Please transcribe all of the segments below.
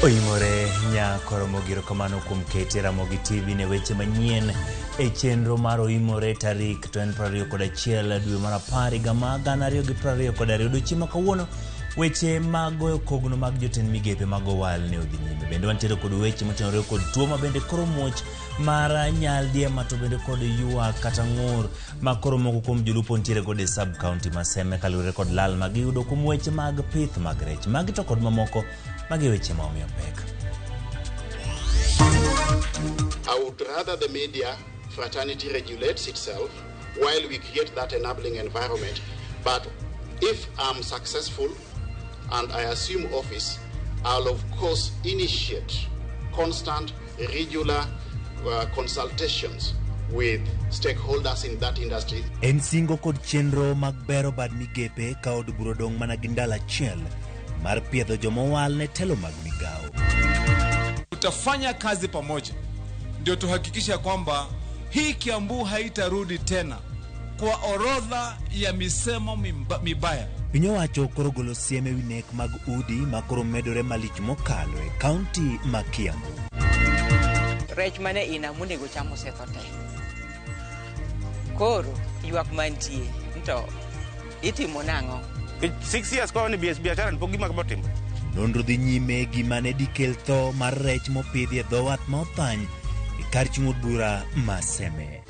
Oimore nyakoro mogiro kamano kuom kete Ramogi TV ne weche manyien e chenro mar Oimore tarik to en 21 dwe mar 10 higa mar 2022. Odiochieng' ma kawuono weche mag goyo kogno mag jotend migepe mag owal ne odhi nyime. Bende wantiere kod weche motenore kod tuo ma bende koro muoch mar nyaldiema to bende kod ywak kata ng'ur ma koro moko kuom jolupo nitiere godo e sub county ma Seme kaluwore kod lal ma giyudo kuom weche mag pith mag rech. Magi to kod mamoko magi weche ma omiyo pek. I would rather the media fraternity regulates itself while we create that enabling environment. But if I'm successful and I assume office, I'll of course initiate constant, regular consultations with stakeholders in that industry. En singo kod chenro mag bero bad migepe ka od bura odong' mana gi ndalo achiel mar piedho jomowal ne telo mag migawo. Tutafanya kazi pamoja ndio tuhakikisha kwamba hii Kiambu haitarudi tena kwa orodha ya misemo mibaya. Piny owacho koro golo siem e wi nek mag udi ma koro medore malich mokalo e kaunti ma Kiambu. Rech mane ina monego cham osetho te. Koro ywak mantie to itimo nang'o? 6 years kwa ni biashara ni pok gima kama otimore. Nonro dhi nyime gima ne dikel tho mar rech mopidhi e dho wath ma othany e kar chung' od bura ma Seme.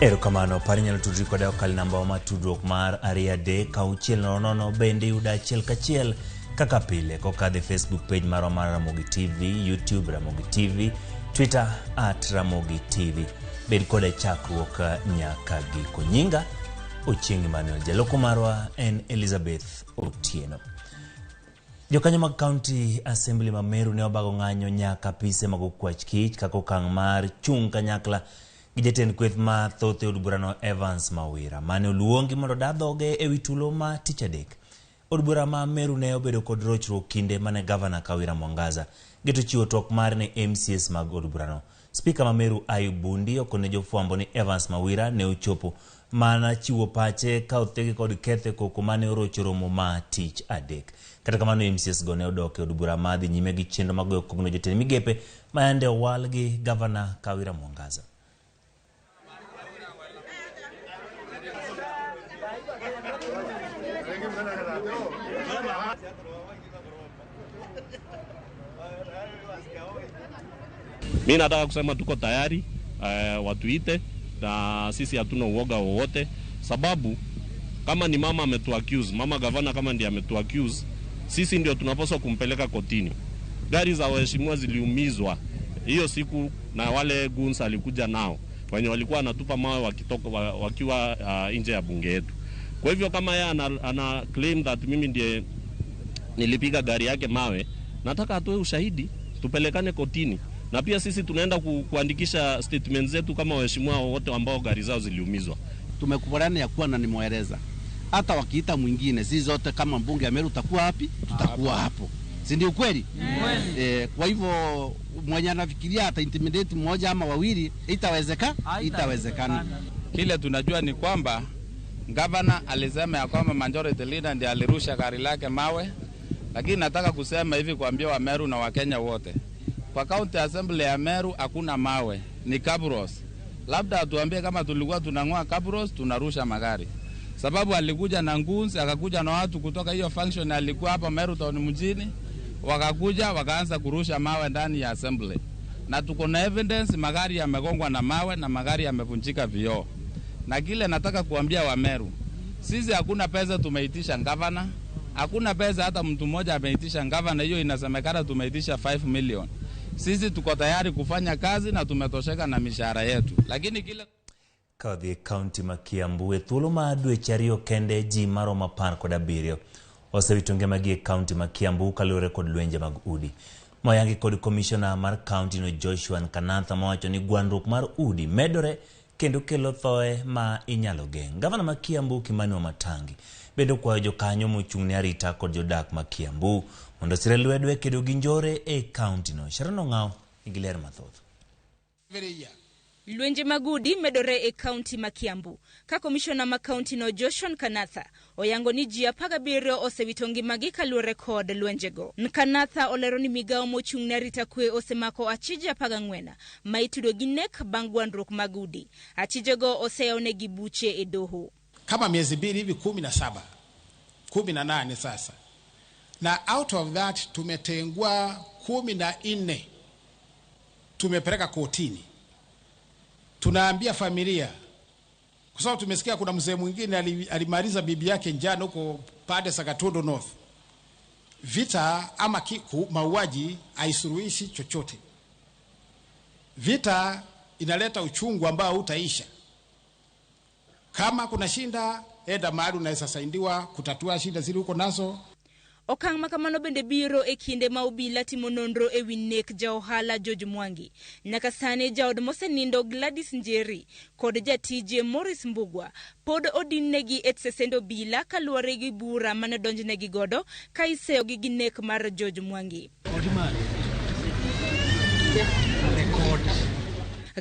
Erokamano, par inyalo tudri koda okal namba wa mar tudruok mar 23600 bende yuda achiel kachiel kaka pile kokadho e Facebook page marwa mar Ramogi TV, YouTube Ramogi TV, Twitter at Ramogi TV. Bed koda chakruok nyaka giko. Nyinga Ochieng' Emmanuel. Jaloko marwa en Elizabeth Otieno. Jokanyo mag County Assembly ma Meru ne obago ng'anyo nyaka apise mag okwach kich kaka okang' mar chung' kanyakla gi jatend kweth ma thoth e od burano Evans Mawira mane oluongi mondo oda dhoge e wi tulo ma tich adek. Od bura ma Meru ne obedo kod rochruok kinde mane gavana Kawira Mwangaza geto chiwo twak mare ne MCAs mag od burano. Spika ma Meru Ayub Bundi okone jofwambo ni Evans Mawira ne ochopo mana chiwo pache ka othege kod ketho e koko mane orocho romo ma tich adek. Kata kamano MCAs go ne odok e od bura ma dhi nyime gi chenro mag goyo kogno jotend migepe ma yande owal gi gavana Kawira Mwangaza. Mi nataka kusema tuko tayari, watuite na sisi hatuna uoga wowote, sababu kama ni mama ametu accuse, mama gavana kama ndiye ametu accuse, sisi ndio tunapaswa kumpeleka kotini. Gari za waheshimiwa ziliumizwa hiyo siku na wale goons alikuja nao wenye walikuwa wanatupa mawe wakitoka, wakiwa nje ya bunge yetu. Kwa hivyo kama yeye ana claim that mimi ndiye nilipiga gari yake mawe, nataka atoe ushahidi tupelekane kotini. Na pia sisi tunaenda kuandikisha statement zetu kama waheshimiwa wote ambao gari zao ziliumizwa. Tumekubaliana ya kuwa na nimweleza, hata wakiita mwingine, sisi zote kama mbunge ya Meru tutakuwa wapi? Tutakuwa hapo. Si ndio kweli? Kwa hivyo mwenye anafikiria ata intimidate mmoja ama wawili, itawezekana. Kile tunajua ni kwamba gavana alisema ya kwamba majority leader ndiye alirusha gari lake mawe, lakini nataka kusema hivi kuambia wa Meru na Wakenya wote, kwa county assembly ya Meru hakuna mawe, ni kabros. Labda atuambie kama tulikuwa tunang'oa kabros tunarusha magari. Sababu alikuja na goons, akakuja na watu kutoka hiyo function alikuwa hapa Meru town mjini, wakakuja wakaanza kurusha mawe ndani ya assembly. Na tuko na evidence magari yamegongwa na mawe na magari yamevunjika vioo. Na kile nataka kuambia wa Meru, sisi hakuna pesa tumeitisha gavana, hakuna pesa hata mtu mmoja ameitisha gavana, hiyo inasemekana tumeitisha 5 million. Sisi tuko tayari kufanya kazi na tumetosheka na mishahara yetu. Lakini kile Kadhi e kaunti ma Kiambu e thuolo ma dweche ariyo kende ji maromo 17 osewito ngimagi e kaunti ma Kiambu kaluwore kod lwenje mag udi. Moyangi kod komishona mar kaunti no Joshua Nkanatha mowacho ni gwandruok mar udi medore kendo kelo thoe ma inyalo geng'. Gavana ma Kiambu Kimani Wamatangi bende okwayo jokanyo mochung' ne arita kod jodak ma Kiambu mondo osire lwedo e kedo gi njore e kaunti no. Sharon Ong'aw nigi ler mathoth. Every year. Lwenje mag udi medore e kaunti ma Kiambu ka komishona ma kauntino Joshua Nkanatha oyango ni ji 17 osewito ngimagi kaluwore kod lwenjego. Nkanatha olero ni migawo mochung' ne arita kwe osemako achije 14 ma itudo gi nek bang' gwandruok mag udi. Achijego oseyawonegi buche e doho. Kama miezi 2 hivi 17, 18 sasa, na out of that tumetengua 14 tumepeleka kotini. Tunaambia familia, kwa sababu tumesikia kuna mzee mwingine alimaliza bibi yake njano huko pande za Gatundu North. Vita ama mauaji haisuluhishi chochote. Vita inaleta uchungu ambao utaisha. Kama kuna shinda, enda mahali unaweza saidiwa kutatua shida zile uko nazo. Okang' ma kamano bende biro e kinde ma obila timo nonro e wi nek ja ohala George Mwangi. Nyaka sani jaod mosenindo Gladys Njeri kod jatije Morris Mbugua pod odinnegi e sesend obila kaluwore gi bura mane donjnegi godo ka iseyogi gi nek mar George Mwangi.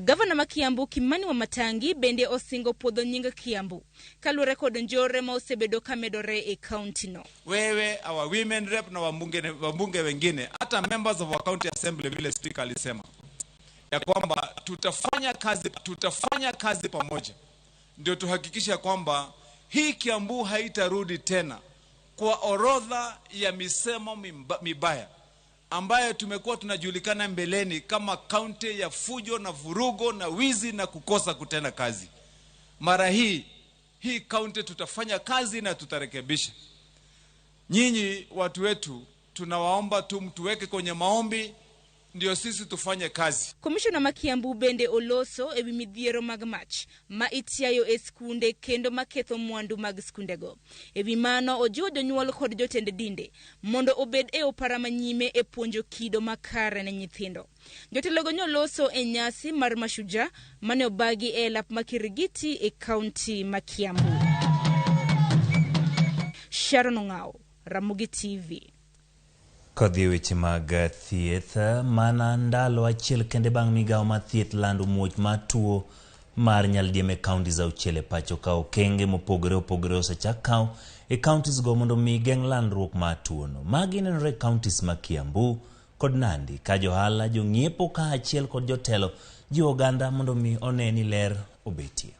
Gavana ma Kiambu Kimani Wamatangi bende osingo puodho nying Kiambu kaluwore kod njore ma osebedo kamedore e kaunti no. Wewe, our women rep na wabunge wengine, hata members of our county assembly, vile speaker alisema ya kwamba tutafanya kazi pamoja ndio tuhakikishe kwamba hii Kiambu haitarudi tena kwa orodha ya misemo mibaya ambayo tumekuwa tunajulikana mbeleni kama kaunti ya fujo na vurugo na wizi na kukosa kutenda kazi. Mara hii kaunti tutafanya kazi na tutarekebisha. Nyinyi watu wetu tunawaomba tu mtuweke kwenye maombi ndio sisi tufanye kazi. Komishona ma Kiambu bende oloso ewi midhiero mag mach ma itiayo e skunde kendo maketho mwandu mag skundego. Ewi mano ojiwo jonyuol kod jotend dinde mondo obed e opara manyime e puonjo kido makare ne nyithindo. Jotelogo nyoloso e nyasi mar Mashujaa mane obagi e lap ma Kirigiti e kaunti ma Kiambu. Sharon Ong'ao, Ramogi TV. Kodhi weche mag thieth, mana ndalo achiel kende bang' migawo mar thieth lando muoch mar tuo mar nyaldiema e counties 6 e pacho ka okenge mopogore opogore osechak kaw e counties go mondo mi geng' landruok mar tuono. Magi nenore e counties ma Kiambu kod Nandi ka johala, jong'iepo kaachiel kod jotelo jiwo oganda mondo mi one ni ler obetie.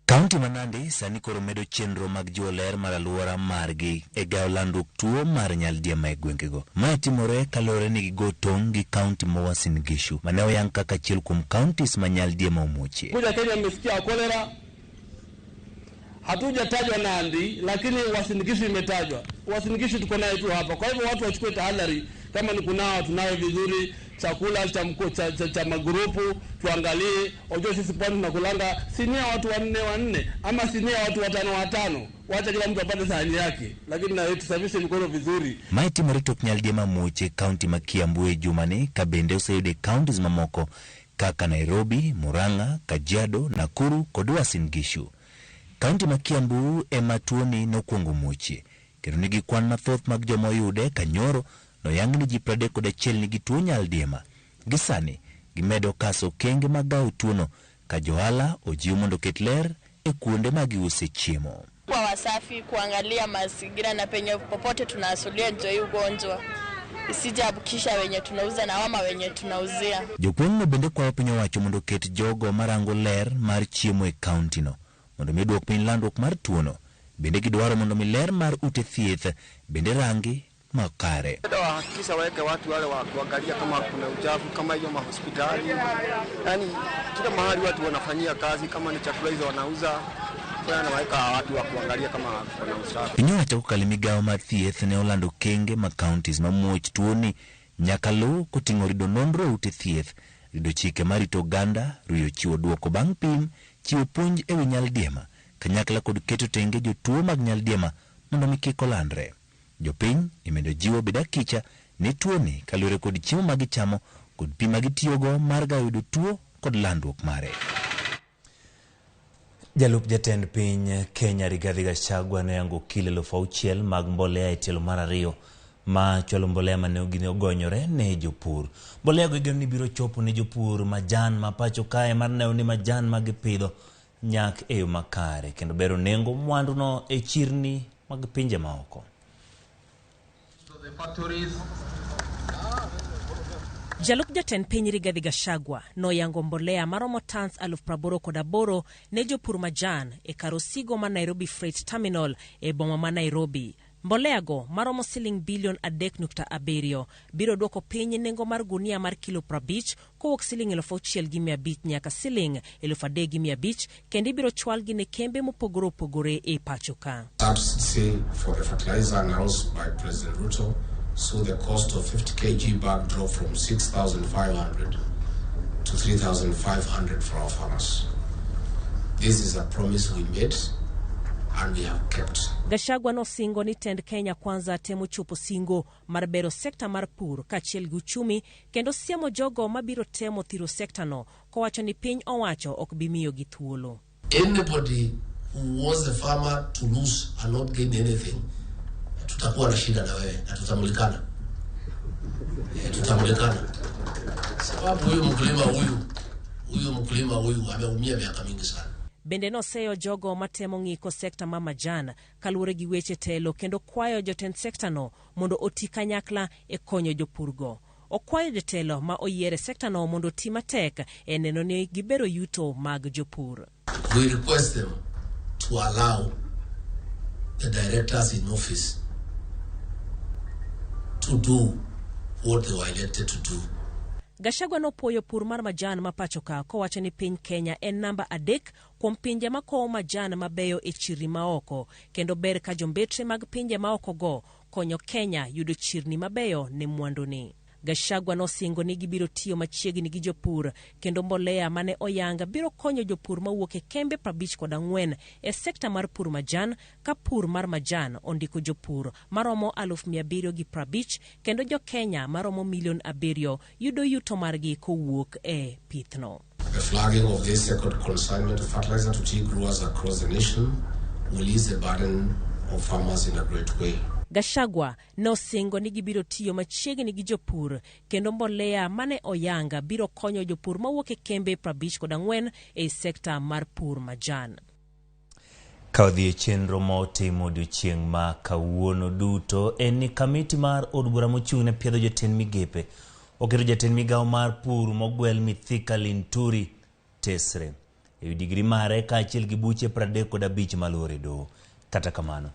Kaunti ma Nandi sani koro medo chenro mag jiwo ler mar alwora margi e gayo landruok tuo mar nyaldiema e gwengego. Mae timore kaluwore ni gigo tong' gi kaunti ma Uasin Gishu mane oyang kaka achiel kuom counties ma nyaldiema omuochie. Kuja Kenya mmesikia kolera, hatujatajwa Nandi, lakini Uasin Gishu imetajwa. Uasin Gishu tuko naye tu hapa. Kwa hivyo watu wachukue tahadhari, kama ni kunao tunawe vizuri, chakula cha magrupu tuangalie. Unajua sisi pwani tunakulanga sinia watu 4 ama sinia watu 5 5, wacha kila mtu apate sahani yake, lakini na tusafishe mikono vizuri. Mae timore tok nyaldiema muoche kaunti ma Kiambu e jumani ka bende oseyude counties mamoko kaka Nairobi, Murang'a, Kajiado, Nakuru kod Uasin Gishu. Kaunti ma Kiambu ema tuoni nokwongo muochie kendo nigi kwan mathoth mag joma oyude kanyoro noyang ni ji 31 nigi tuo nyaldiema. Gi sani gimedo kaso okenge mag gawo tuono ka johala ojiw mondo oket ler e kuonde ma giuse chiemo. Kwa wasafi, kuangalia mazingira na penye popote tunaasulia ndio hii ugonjwa isijaambukisha wenye tunauza na wama wenye tunauzia. Jogweng'no bende kwayo piny owacho mondo oket jogo marango ler mar chiemo e kaunti no mondo mi duok piny landruok mar tuono. Bende gidwaro mondo mi ler mar ute thieth bende rangi makare. Wahakikisha waweke watu wale wa kuangalia kama kuna uchafu kama hiyo mahospitali, yani kila mahali watu wanafanyia kazi, kama ni chakula hizo wanauza, kwa naweka watu wa kuangalia kama kuna usafi. Piny owacho kokalo migawo mar thieth ne olando okenge ma counties ma muoch tuoni nyaka luw koting'o rido nonro e ute thieth, rido chike marito oganda, ruyo chiwo duoko bang' pim, chiwo puonj ewi nyaldiema kanyakla kod keto tenge jotuo mag nyaldiema mondo mi kik olandre. Jopiny imedo jiwo bed akicha ne tuoni kaluwore kod chiemo ma gichamo kod pi ma gitiyogo mar gayo yudo tuo kod landruok mare. Jalup jatend piny Kenya Rigathi Gachagua noyango kilo 6,000 mag mbolea e tielo mar 2 ma chwalo mbolea mane ogonyore ne jopur. Mbolea go igeno ni biro chopo ne jopur majan ma pacho kae mar neno ni majan ma gipidho nyak e yo makare kendo bero nengo mwanduno e chirni mag pinje maoko. Jalup jatend piny Rigathi Gachagua noyango mbolea maromo tons 88,000 ne jopur majan e kar osigo ma Nairobi Freight Terminal e boma ma Nairobi. Mbolea go maromo siling bilion 3.7 biro duoko piny nengo mar gunia mar kilo 50 kowuok siling 6,500 nyaka siling 3,500 kendo ibiro chwalgi ne kembe mopogore opogore e pacho ka. Subsidy for the fertilizer announced by President Ruto saw the cost of 50 kg bag drop from 6,500 to 3,500 for our farmers. This is a promise we made and we have kept. Gachagua nosingo ni tend Kenya Kwanza temo chopo singo mar bero sekta mar pur kaachiel gi uchumi kendo siemo jogo mabiro temo thiro sektano kowacho ni piny owacho ok bi miyogi thuolo. Anybody who wants the farmer to lose and not gain anything, tutakuwa na shida na wewe na tutamulikana. Tutamulikana. Sababu huyu mkulima huyu ameumia miaka mingi sana. Bende noseyo jogo matemo ng'iko sekta ma majan kaluwore gi weche telo kendo kwayo jotend sektano mondo oti kanyakla e konyo jopurgo. Okwayo jotelo ma oyier e sektano mondo oti matek e neno ni gibero yuto mag jopur. We request them to allow the directors in office to do what they were elected to do. Gachagua nopuoyo pur mar majan ma pacho ka kowacho ni piny Kenya en namba 3 kuom pinje makowo majan mabeyo e chirni maoko kendo ber ka jombetre mag pinje maoko go konyo Kenya yudo chirni mabeyo ne mwanduni. Gachagua nosingo ni gibiro tiyo machiegni gi jopur kendo mbolea mane oyanga biro konyo jopur mawuok e kembe 54 e sekta mar pur majan ka pur mar majan ondiko jopur maromo 750,000 kendo jo Kenya maromo milion 7 yudo yuto margi kowuok e pithno. The flagging of this second consignment of fertilizer to tea growers across the nation will ease the burden of farmers in a great way. Gachagua nosingo ni gibiro tiyo machiegni gi jopur kendo mbolea mane oyanga biro konyo jopur mawuok e kembe 54 e sekta mar pur majan. Ka odhi e chenro ma otimo odiochieng' ma kawuono duto en ni kamiti mar od bura mochung' ne piedho jotend migepe oketo jatend migawo mar pur mogwel Mithika Linturi tesre ewi digri mare kaachiel gi buche 35 maluore doho. Kata kamano,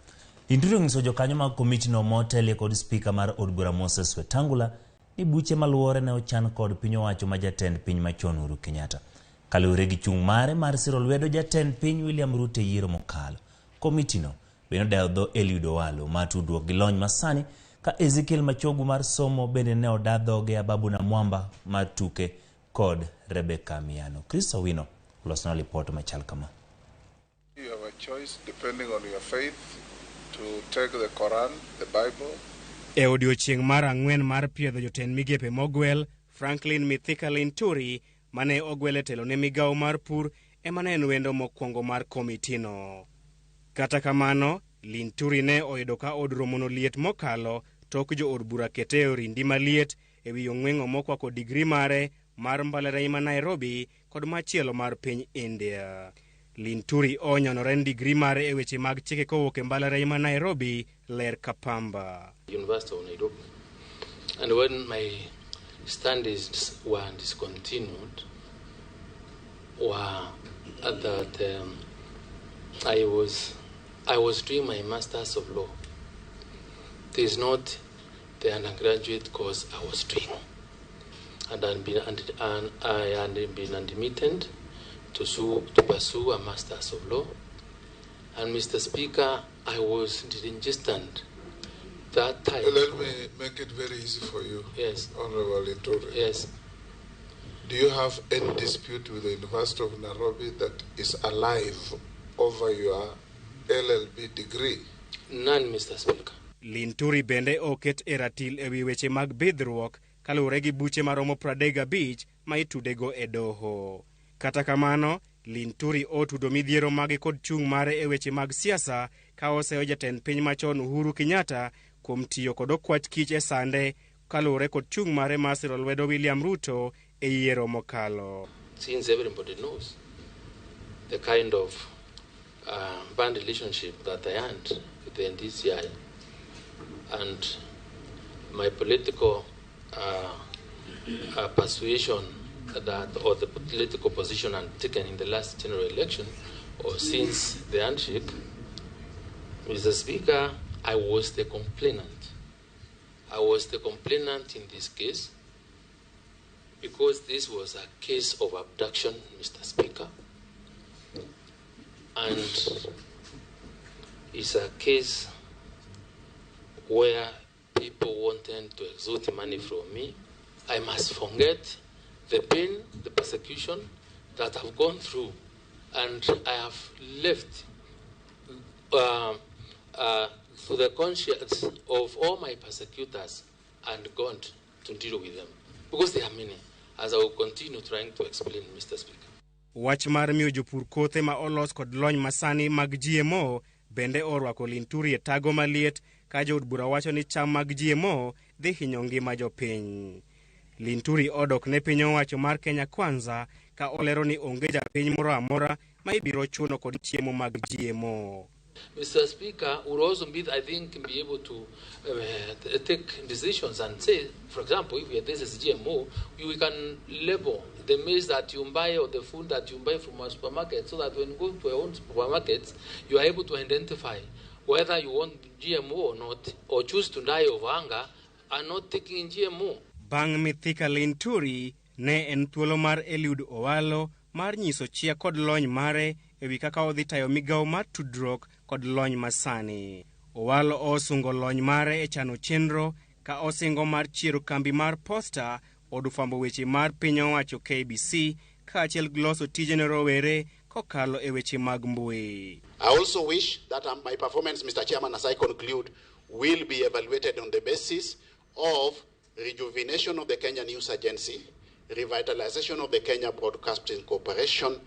Linturi onyiso jokanyo mag komitino motelie kod spika mar od bura Moses Wetangula ni buche maluore ne ochan kod piny owacho ma jatend piny machon Uhuru Kenyatta. Kaluwore gi chung' mare mar siro lwedo jatend piny William Ruto e yiero mokalo. Komitino bende odayo dho Eliud Owalo mar tudruok gi lony masani ka Ezekiel Machogu mar somo bende ne oda dhoge Ababu Namwamba mar tuke kod Rebecca Miano. Chris Owino olosona lipot machal kama. You have a choice depending on your faith to take the Quran, the Bible. E odiochieng' mar ang'wen mar piedho jotend migepe mogwel, Franklin Mithika Linturi mane ogwel e telo ne migawo mar pur ema ne en wendo mokwongo mar komitino. Kata kamano, Linturi ne oyudo ka od romono liet mokalo tok jo od bura kete e orindi maliet ewi ong'weng'o mokwako digri mare mar mbalariany ma Nairobi kod machielo mar piny India. Linturi onyonore ni digri mare e weche mag chike kowuok e mbalariany ma Nairobi ler kapamba. University of Nairobi. And when my studies were discontinued, were that I was doing my Masters of Law. This is not the undergraduate course I was doing, and I had been admitted to pursue a Masters of Law. And Mr. Speaker, I was registered that time. Let me make it very easy for you. Yes. Honorable Linturi. Yes. Do you have any dispute with the University of Nairobi that is alive over your LLB degree? None, Mr. Speaker. Linturi bende oket e ratil ewi weche mag bidhruok kaluwore gi buche maromo 35 ma itudego e doho. Kata kamano, Linturi otudo midhiero mage kod chung' mare e weche mag siasa ka oseyo jatend piny machon Uhuru Kenyatta kuom tiyo kod okwach kich e sande kaluwore kod chung' mare mar siro lwedo William Ruto e yiero mokalo. Since everybody knows the kind of bad relationship that I had with the NDCI and my political persuasion that, or the political position I'd taken in the last general election, or since the handshake, Mr. Speaker, I was the complainant. I was the complainant in this case because this was a case of abduction, Mr. Speaker, and it's a case where people wanted to extort money from me. I must forget the pain, the persecution that I've gone through, and I have left to the conscience of all my persecutors and God to deal with them, because they are many, as I will continue trying to explain, Mr. Speaker. Wach mar miyo jopur kothe ma olos kod lony masani mag GMO bende orwako Linturi e tago maliet ka jood bura wacho ni cham mag GMO dhi hinyo ngima jopiny. Linturi odok ne piny owacho mar Kenya Kwanza ka olero ni onge japiny moro amora ma ibiro chuno kod chiemo mag GMO. Mr. Speaker, would also be, I think, be able to take decisions and say, for example, if this is GMO, we can label the maize that you buy or the food that you buy from a supermarket, so that when you go to your own supermarket, you are able to identify whether you want GMO or not, or choose to die of hunger and not taking GMO. Bang' Mithika Linturi ne en thuolo mar Eliud Owalo mar nyiso chia kod lony mare ewi kaka odhi tayo migawo mar tudruok kod lony masani. Owalo osungo lony mare e chano chenro ka osingo mar chiero kambi mar Posta, od fwambo weche mar piny owacho KBC, kaachiel gi loso tije ne rowere kokalo e weche mag mbui. I also wish that my performance, Mr. Chairman, as I conclude, will be evaluated on the basis of rejuvenation of the Kenya News Agency, revitalization of the Kenya Broadcasting Corporation,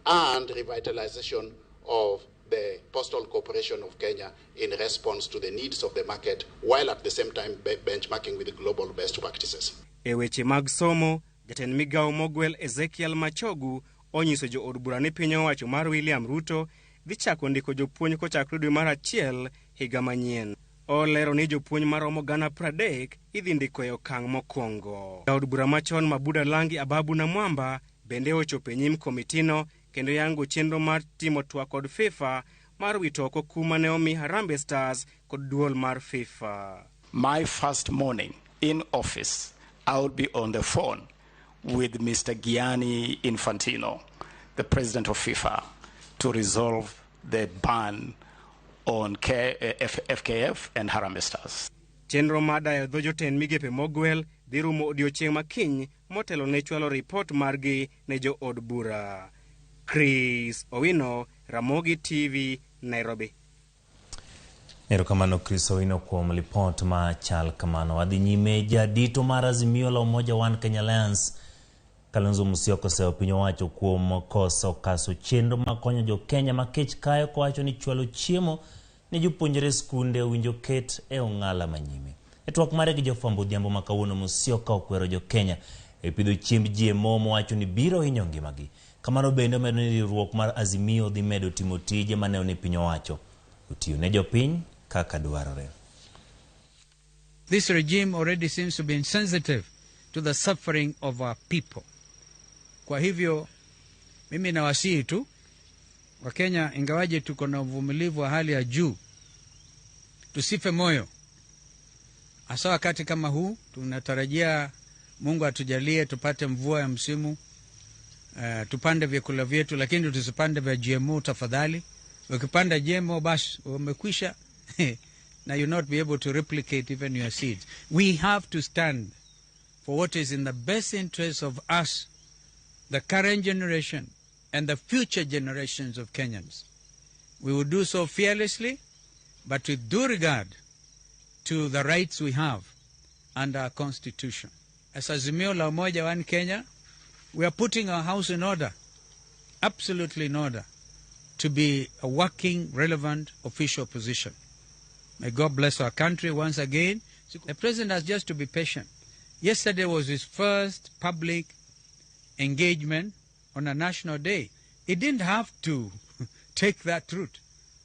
and revitalization of the Postal Corporation of Kenya in response to the needs of the market, while at the same time benchmarking with global best practices. E weche mag somo, jatend migawo mogwel Ezekiel Machogu onyiso jo od bura ni piny owacho mar William Ruto dhi chako ndiko jopuonj kochakore dwe mar achiel higa manyien. Olero ni jopuonj maromo 30,000 idhi ndiko e okang' mokwongo. Jaod bura machon Mabuda Langi Ababu Namwamba bende ochopo e nyim komitino kendo yango chenro mar timo twak kod FIFA mar wito oko kuma ne omi Harambee Stars kod duol mar FIFA. My first morning in office, I will be on the phone with Mr. Gianni Infantino, the president of FIFA, to resolve the ban on FKF and Harambee Stars. Chenro mar dayo dho jotend migepe mogwel dhi rumo odiochieng' ma kiny motelo ne chwalo ripot margi ne jo od bura. Chris Owino, Ramogi TV, Nairobi. Erokamano Chris Owino kuom lipot ma chal kamano. Wadhi nyime, jadito mar Azimio la Umoja One Kenya Alliance Kalonzo Musyoka oseyo piny owacho kuom koso kaso chenro mar konyo jo Kenya ma kech kayo kowacho ni chwalo chiemo ne jopuonjre skunde owinjo ket e ong'ala manyime. E twak mare gi jofwambo odhiambo ma kawuono, Musyoka okwero jo Kenya e pidho chiemb GMO mowacho ni biro hinyo ngimagi. Kamano bende omedo ni riwruok mar Azimio dhi medo timo tije maneno ni piny owacho otiyo ne jopiny kaka dwarore. This regime already seems to be insensitive to the suffering of our people. Kwa hivyo mimi nawasihi tu Wakenya, ingawaje tuko na uvumilivu wa hali ya juu, tusife moyo, hasa wakati kama huu. Tunatarajia Mungu atujalie tupate mvua ya msimu, tupande vyakula vyetu, lakini tusipande vya GMO tafadhali. Ukipanda GMO basi umekwisha na you not be able to replicate even your seeds. We have to stand for what is in the best interest of us, the current generation and the future generations of Kenyans. We will do so fearlessly, but with due regard to the rights we have under our Constitution. As Azimio la Umoja One Kenya, we are putting our house in order, absolutely in order, to be a working, relevant official position. May God bless our country once again. The president has just to be patient. Yesterday was his first public engagement on a national day. He didn't have to take that route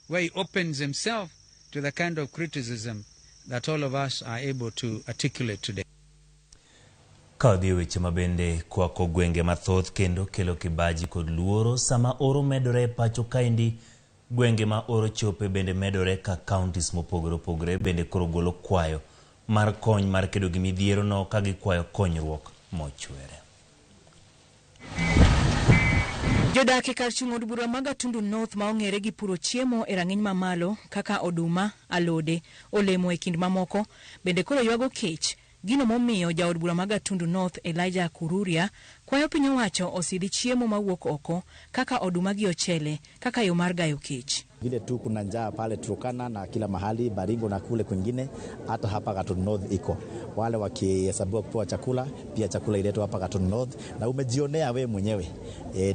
where he opens himself to the kind of criticism that all of us are able to articulate today. Ka wadhi e weche ma bende kwako gwenge mathoth kendo kelo kibaji kod luoro sama oro medore e pacho kaendi gwenge ma oro chope bende medore ka counties mopogore opogore bende koro golo kwayo mar kony mar kedo gi midhiero no ka gikwayo konyruok mochwere. Jodak e kar chung' od bura ma Gatundu North ma ong'ere gi puro chiemo e rang'iny mamalo kaka oduma, alode, olemo e kind mamoko bende koro ywago kech. Gino momiyo jaod bura ma Gatundu North Elijah Kururia kwayo piny owacho osidhi chiemo mawuok oko kaka oduma gi ochele kaka yo mar gayo kech. Vile tu kuna njaa pale Turkana na kila mahali Baringo na kule kwingine, hata hapa Gatundu North iko wale wakihesabiwa kupewa chakula, pia chakula iletwe hapa Gatundu North, na umejionea we mwenyewe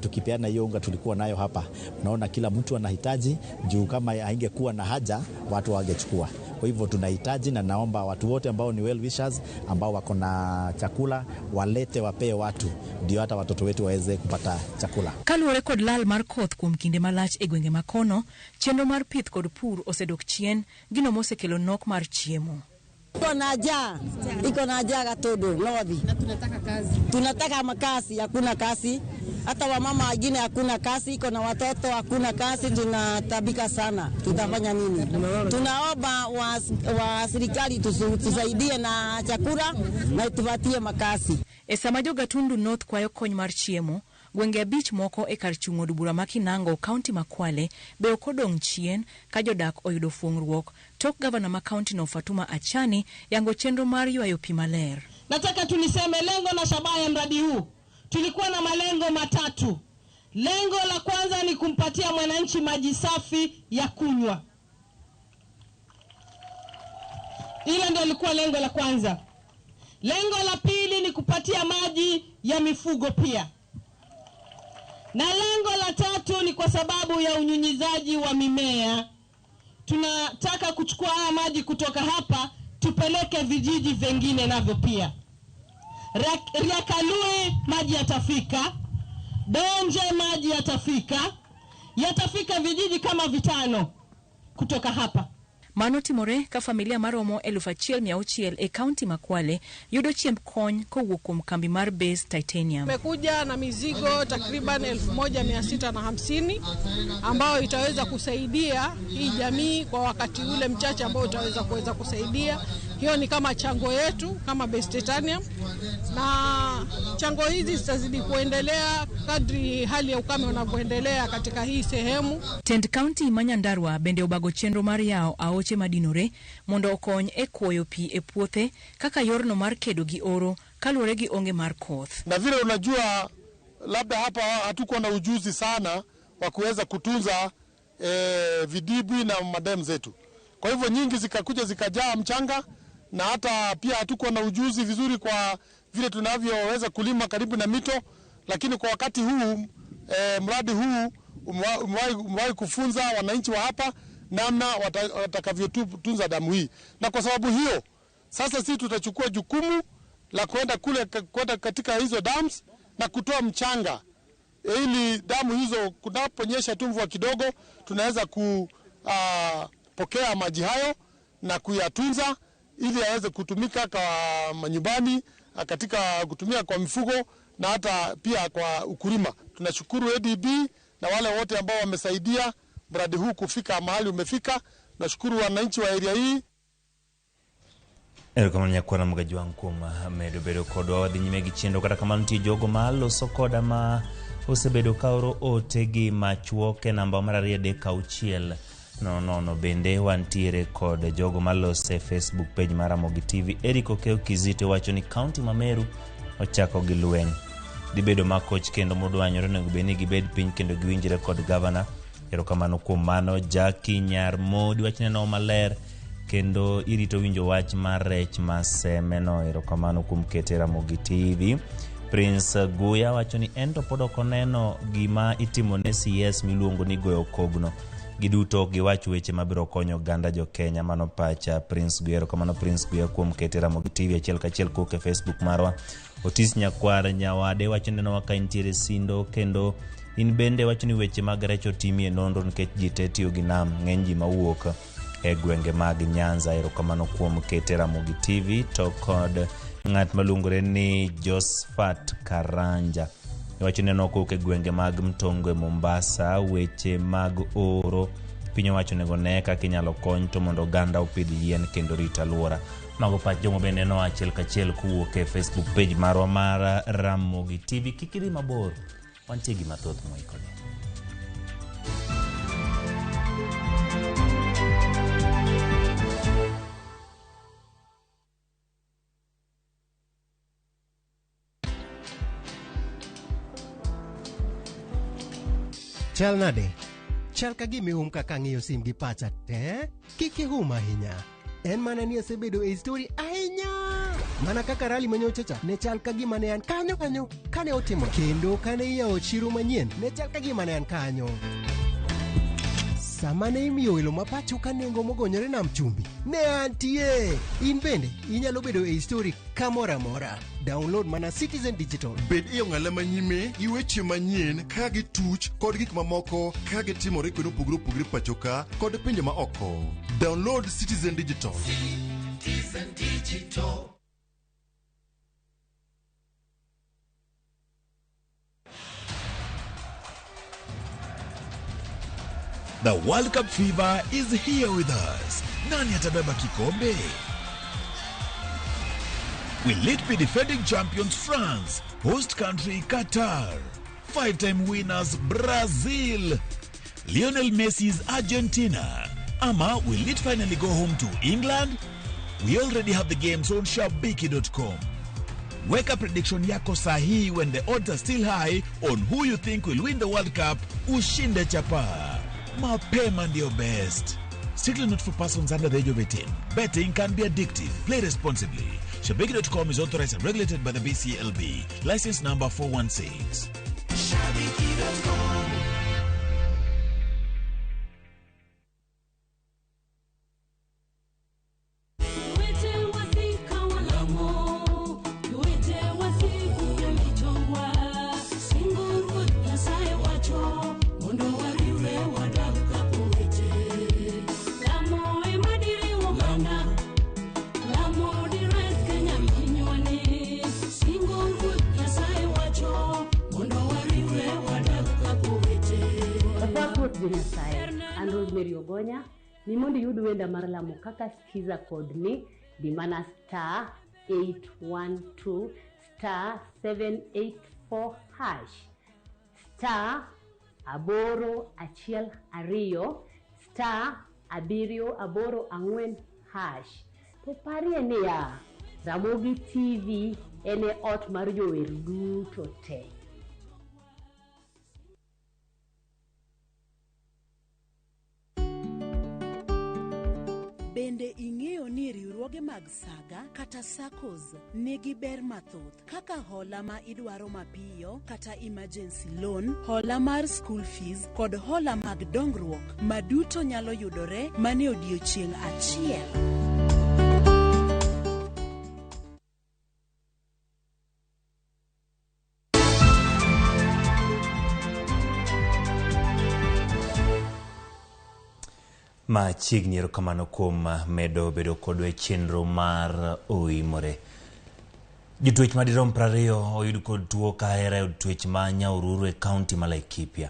tukipeana hiyo unga tulikuwa nayo hapa, unaona kila mtu anahitaji juu kama haingekuwa na haja watu wangechukua. Kwa hivyo tunahitaji, na naomba watu wote ambao ni well wishers ambao wako na chakula walete, wapee watu, ndio hata watoto wetu waweze kupata chakula. Kaluwore kod lal mar koth kuom kinde malach e gwenge makono, chenro mar pith kod pur osedok chien, gino mosekelo nok mar chiemo. Iko na njaa, iko na njaa Gatundu North. Na tunataka kazi. Tunataka makazi, hakuna kazi. Hata wamama wengine hakuna kazi, iko na watoto hakuna kazi, tunatabika sana. Tutafanya nini? Tunaomba wa serikali tusaidie na chakula na tupatie makazi. E sama jo Gatundu North kwayo kony mar chiemo, gwenge abich moko e kar chung' od bura ma Kinango, kaunti ma Kwale, be ok odong' chien ka jodak oyudo fuong'ruok tok gavana ma kaunti no Fatuma Achani yango chenro mar ywayo pi maler. Nataka tuliseme lengo na shabaha ya mradi huu. Tulikuwa na malengo matatu. Lengo la kwanza ni kumpatia mwananchi maji safi ya kunywa. Hilo ndio lilikuwa lengo la kwanza. Lengo la pili ni kupatia maji ya mifugo pia. Na lengo la tatu ni kwa sababu ya unyunyizaji wa mimea. Tunataka kuchukua haya maji kutoka hapa tupeleke vijiji vingine navyo pia. Riakalui maji yatafika, Donje maji yatafika, yatafika vijiji kama 5 kutoka hapa. Mano timore ka familia maromo 1600 e kaunti ma Kwale yudo chiemb kony kowuok kuom kambi mar Base Titanium. Tumekuja na mizigo takriban 1650 ambayo itaweza kusaidia hii jamii kwa wakati ule mchache ambao utaweza kuweza kusaidia. Hiyo ni kama chango yetu kama Base Titanium, na chango hizi zitazidi kuendelea kadri hali ya ukame unavyoendelea katika hii sehemu. Tend kaunti ma Nyandarua bende obago chenro mar yawo aoche madinore mondo okony e kuoyo pi e puothe kaka yorno mar kedo gi oro kaluwore gi onge mar koth. Na vile unajua labda hapa hatuko na ujuzi sana wa kuweza kutunza vidibwi na madem zetu. Kwa hivyo nyingi zikakuja zikajaa mchanga, na hata pia hatuko na ujuzi vizuri kwa vile tunavyoweza kulima karibu na mito, lakini kwa wakati huu mradi huu umewahi kufunza wananchi wa hapa namna watakavyotunza damu hii. Na kwa sababu hiyo sasa sisi tutachukua jukumu la kwenda kule kwenda katika hizo dams na kutoa mchanga ili damu hizo kunaponyesha tu mvua kidogo tunaweza kupokea maji hayo na kuyatunza ili yaweze kutumika kwa manyumbani, katika kutumia kwa mifugo na hata pia kwa ukulima. Tunashukuru ADB na wale wote ambao wamesaidia mradi huu kufika mahali umefika. Nashukuru wananchi wa area hii. Erokamano nyakwana Mgajwang' kuom medo bedo kodwa. Wadhi nyime gi chenro, kata kamano nitie jogo ma loso koda ma osebedo ka oro ote gi machuok e namba mar 2 3 6 0 0. Bende wantiere kod jogo malose Facebook page mar Ramogi TV. Eric Okeo Kizito wacho ni kaunti ma Meru ochako gi lweny, dhi bedo makoch kendo modwanyore, onego bed ni gibed piny kendo giwinjre kod gavana. Erokamano kuom mano. Jackie Nyar Modi wach neno maler kendo irito winjo wach mar rech masemeno. Erokamano kuom kete Ramogi TV. Prince Guya wacho ni en to pod ok oneno gima itimo ne CS miluongo ni goyo kogno. Giduto ok giwach weche mabiro konyo oganda jo Kenya. Mano pacha Prince Guya. Erokamano Prince Guya kuom kete Ramogi TV achiel kachiel kowuok e Facebook marwa. Otis Nyakwar Nyawade wacho nenowa ka intiere Sindo kendo in bende wacho ni weche mag rech otimie nonro nikech ji te tiyo gi nam ng'eny ji mawuok e gwenge mag Nyanza. Erokamano kuom kete Ramogi TV to kod ng'at maluongore ni Josephat Karanja iwacho neno kowuok e gwenge mag Mtongwe Mombasa. Weche mag oro piny owacho onego ne kaka inyalo kony to mondo oganda opidh yien kendo rit alwora. Mago pach jomo bende no achiel kachiel kowuok e Facebook page marwa mar Ramogi TV. Kik idhi mabor, wantie gi mathoth moikore. Chal nade? Chal ka gima ihum kaka ang'iyo sim gi pacha te. Kik ihum ahinya. En mana ni asebedo e story ahinya. Mana kaka rali manyocha cha ne chal ka gima ne an kanyo kanyo kane otimo kendo kane iyawo chiro manyien ne chal ka gima ne an kanyo. Sama ne imiyo welo ma pacho ka nengo mogonyore nam chumbi, ne antie. In bende inyalo bedo e story kamoro amora. Download mana Citizen Digital. Bed e ong'ala manyime gi weche manyien kaka gituch kod gik mamoko kaka gitimore kuonde mopogore opogore pacho ka kod pinje ma oko. Download Citizen Digital. Citizen Digital. The World Cup fever is here with us. Nani atabeba kikombe? Will it be defending champions France, host country Qatar, five-time winners Brazil, Lionel Messi's Argentina, ama will it finally go home to England? We already have the games on shabiki.com. Weka prediction yako sahihi when the odds are still high on who you think will win the World Cup. Ushinde chapa. Mapema ndio best. Strictly not for persons under the age of 18. Betting can be addictive. Play responsibly. Shabiki.com is authorized and regulated by the BCLB. License number 416. Shabiki.com. Nyasaye. An Rosemary Ogonya, ni mondo iyud wenda mar lamo kaka skiza kod ni di mana star 812 star 784 hash star 812 star 784 hash. To parie niya, Ramogi TV en e ot mar jower duto te. Bende ing'eyo ni riwruoge mag saga kata SACCOs nigi ber mathoth kaka hola ma idwaro mapiyo kata emergency loan, hola mar school fees kod hola mag dongruok ma duto nyalo yudore mana e odiechieng' achiel. Machiegni, erokamano kuom medo bedo kodwa e chenro mar Oimore. Jotwech madirom 20 oyud kod tuo kahera e od twech ma Nyahururu e kaunti ma Laikipia.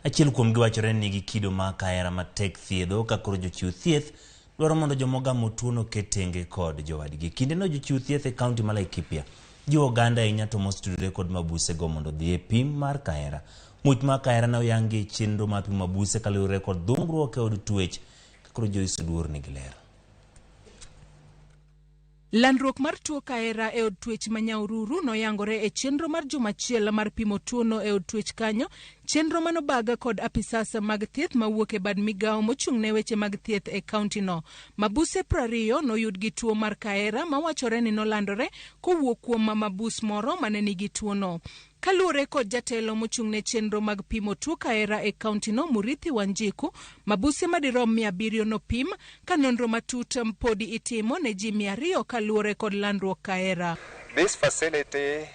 Achiel kuomgi wachore ni nigi kido ma kahera matek thiedho ka koro jochiw thieth dwaro mondo joma ogamo tuono oket tenge kod jowadgi. Kindeno jochiw thieth e kaunti ma Laikipia jiwo oganda ahinya to mosetudore kod mabusego mondo odhi e pim mar kahera. Muoch mar kahera ne oyangi e chenro mar pimo mabuse kaluwore kod dhungruok e od twech ka koro Joyce Oduor nigi ler. Landruok mar tuo kahera e od twech ma Nyahururu noyangore e chenro mar juma achiel mar pimo tuono e od twech kanyo, chenro manobaga kod apisas mag thieth mawuok e bad migawo mochung' ne weche mag thieth e kaunti no. Mabuse 20 noyud gi tuo mar kahera mawachore ni nolandore kowuok kuom mabus moro mane nigi tuono. Kaluwore kod jatelo mochung'ne chenro mag pimo tuo kahera e kauntino Murithi Wanjiku, mabuse madirom 700 nopim ka nonro matut podi itimo ne ji 200 kaluwore kod landruok kahera. This facility,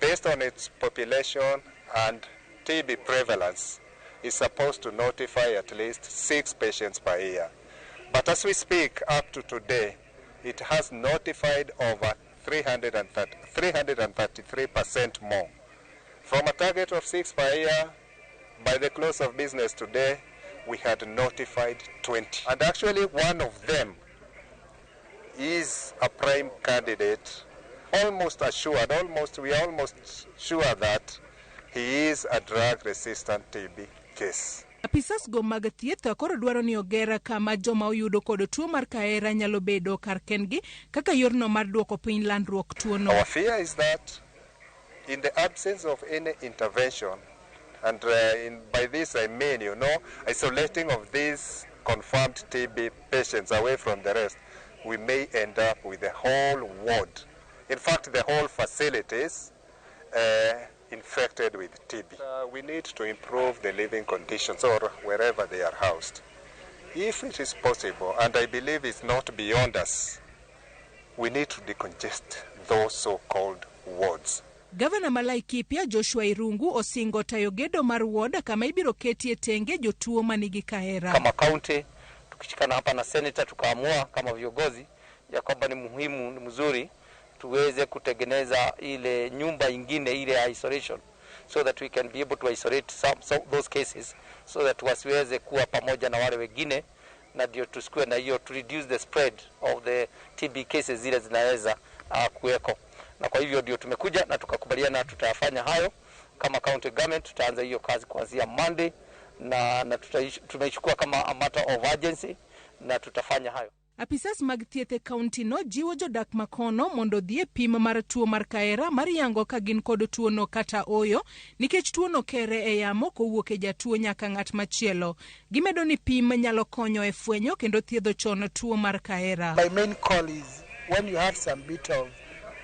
based on its population and TB prevalence, is supposed to notify at least 6 patients per year. But as we speak, up to today, it has notified over 333% more. From a target of 6 per year, by the close of business today, we had notified 20. And actually one of them is a prime candidate, almost assured, we are almost sure that he is a drug-resistant TB case. Apisas go mag thieth koro dwaro ni oger kama joma oyudo kod tuo mar kahera nyalo bedo kar kendgi kaka yorno mar duoko piny landruok tuono. Our fear is that in the absence of any intervention, and by this I mean, isolating of these confirmed TB patients away from the rest, we may end up with the whole ward, in fact the whole facilities, infected with TB. We need to improve the living conditions or wherever they are housed. If it is possible, and I believe it's not beyond us, we need to decongest those so-called wards. Gavana ma Laikipia Joshua Irungu osingo tayo gedo mar ward kama ibiro ketie tenge jotuo manigi kahera. Kama county tukishikana hapa na senator tukaamua kama viongozi ya kwamba ni muhimu, ni mzuri tuweze kutengeneza ile nyumba ingine ile isolation so that we can be able to isolate some those cases so that wasiweze kuwa pamoja na wale wengine, na ndio tusikue na hiyo, to reduce the spread of the TB cases zile zinaweza kuweko. Na kwa hivyo ndio tumekuja na tukakubaliana tutafanya hayo kama county government. Tutaanza hiyo kazi kuanzia Monday na tumeichukua kama a matter of urgency na tutafanya hayo. Apisas mag thieth e kaunti no jiwo jodak makono mondo odhi e pim mar tuo mar kahera mar yango ka gin kod tuono kata oyo, nikech tuono kere e yamo kowuok e jatuo nyaka ng'at machielo. Gimedo ni pim nyalo konyo e fwenyo kendo thiedho chon tuo mar kahera. My main call is when you have some bit of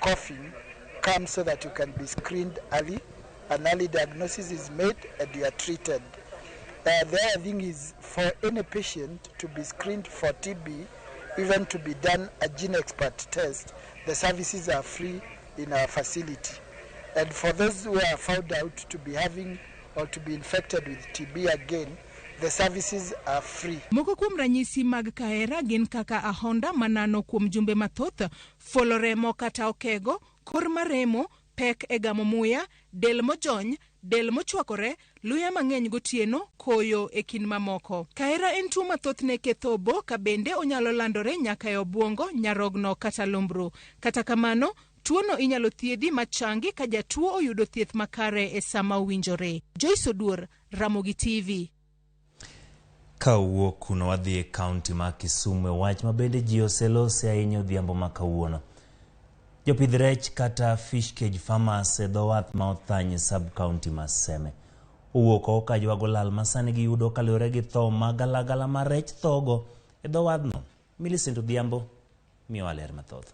coughing, come so that you can be screened early. An early diagnosis is made and you are treated. The other thing is for any patient to be screened for TB, even to be done a GeneXpert test, the services are free in our facility. And for those who are found out to be having or to be infected with TB again, the services are free. Moko kuom ranyisi mag kahera gin kaka ahonda manano kuom jumbe mathoth, folo remo kata okego, kor maremo, pek e gamo muya, del mojony, del mochwakore, luya mang'eny gotieno, koyo e kind mamoko. Kahera en tuo mathothne ketho obo ka bende onyalo landore nyaka e obwongo, nyarogno kata lumbru. Kata kamano, tuono inyalo thiedhi machangi ka jatuo oyudo thieth makare e sama owinjore. Joyce Oduor, Ramogi TV. Ka owuok kuno wadhi e kaunti ma Kisumu e wach ma bende ji oselose ahinya odhiambo ma kawuono. Jopidh rech kata fish cage farmers e dho wath ma Othany sub-county ma Seme owuok oko ka ywago lal ma sani giyudo kaluwore gi tho ma galagala ma rech thogo e dho wadhno. Millicent Odhiambo miyowa ler mathoth.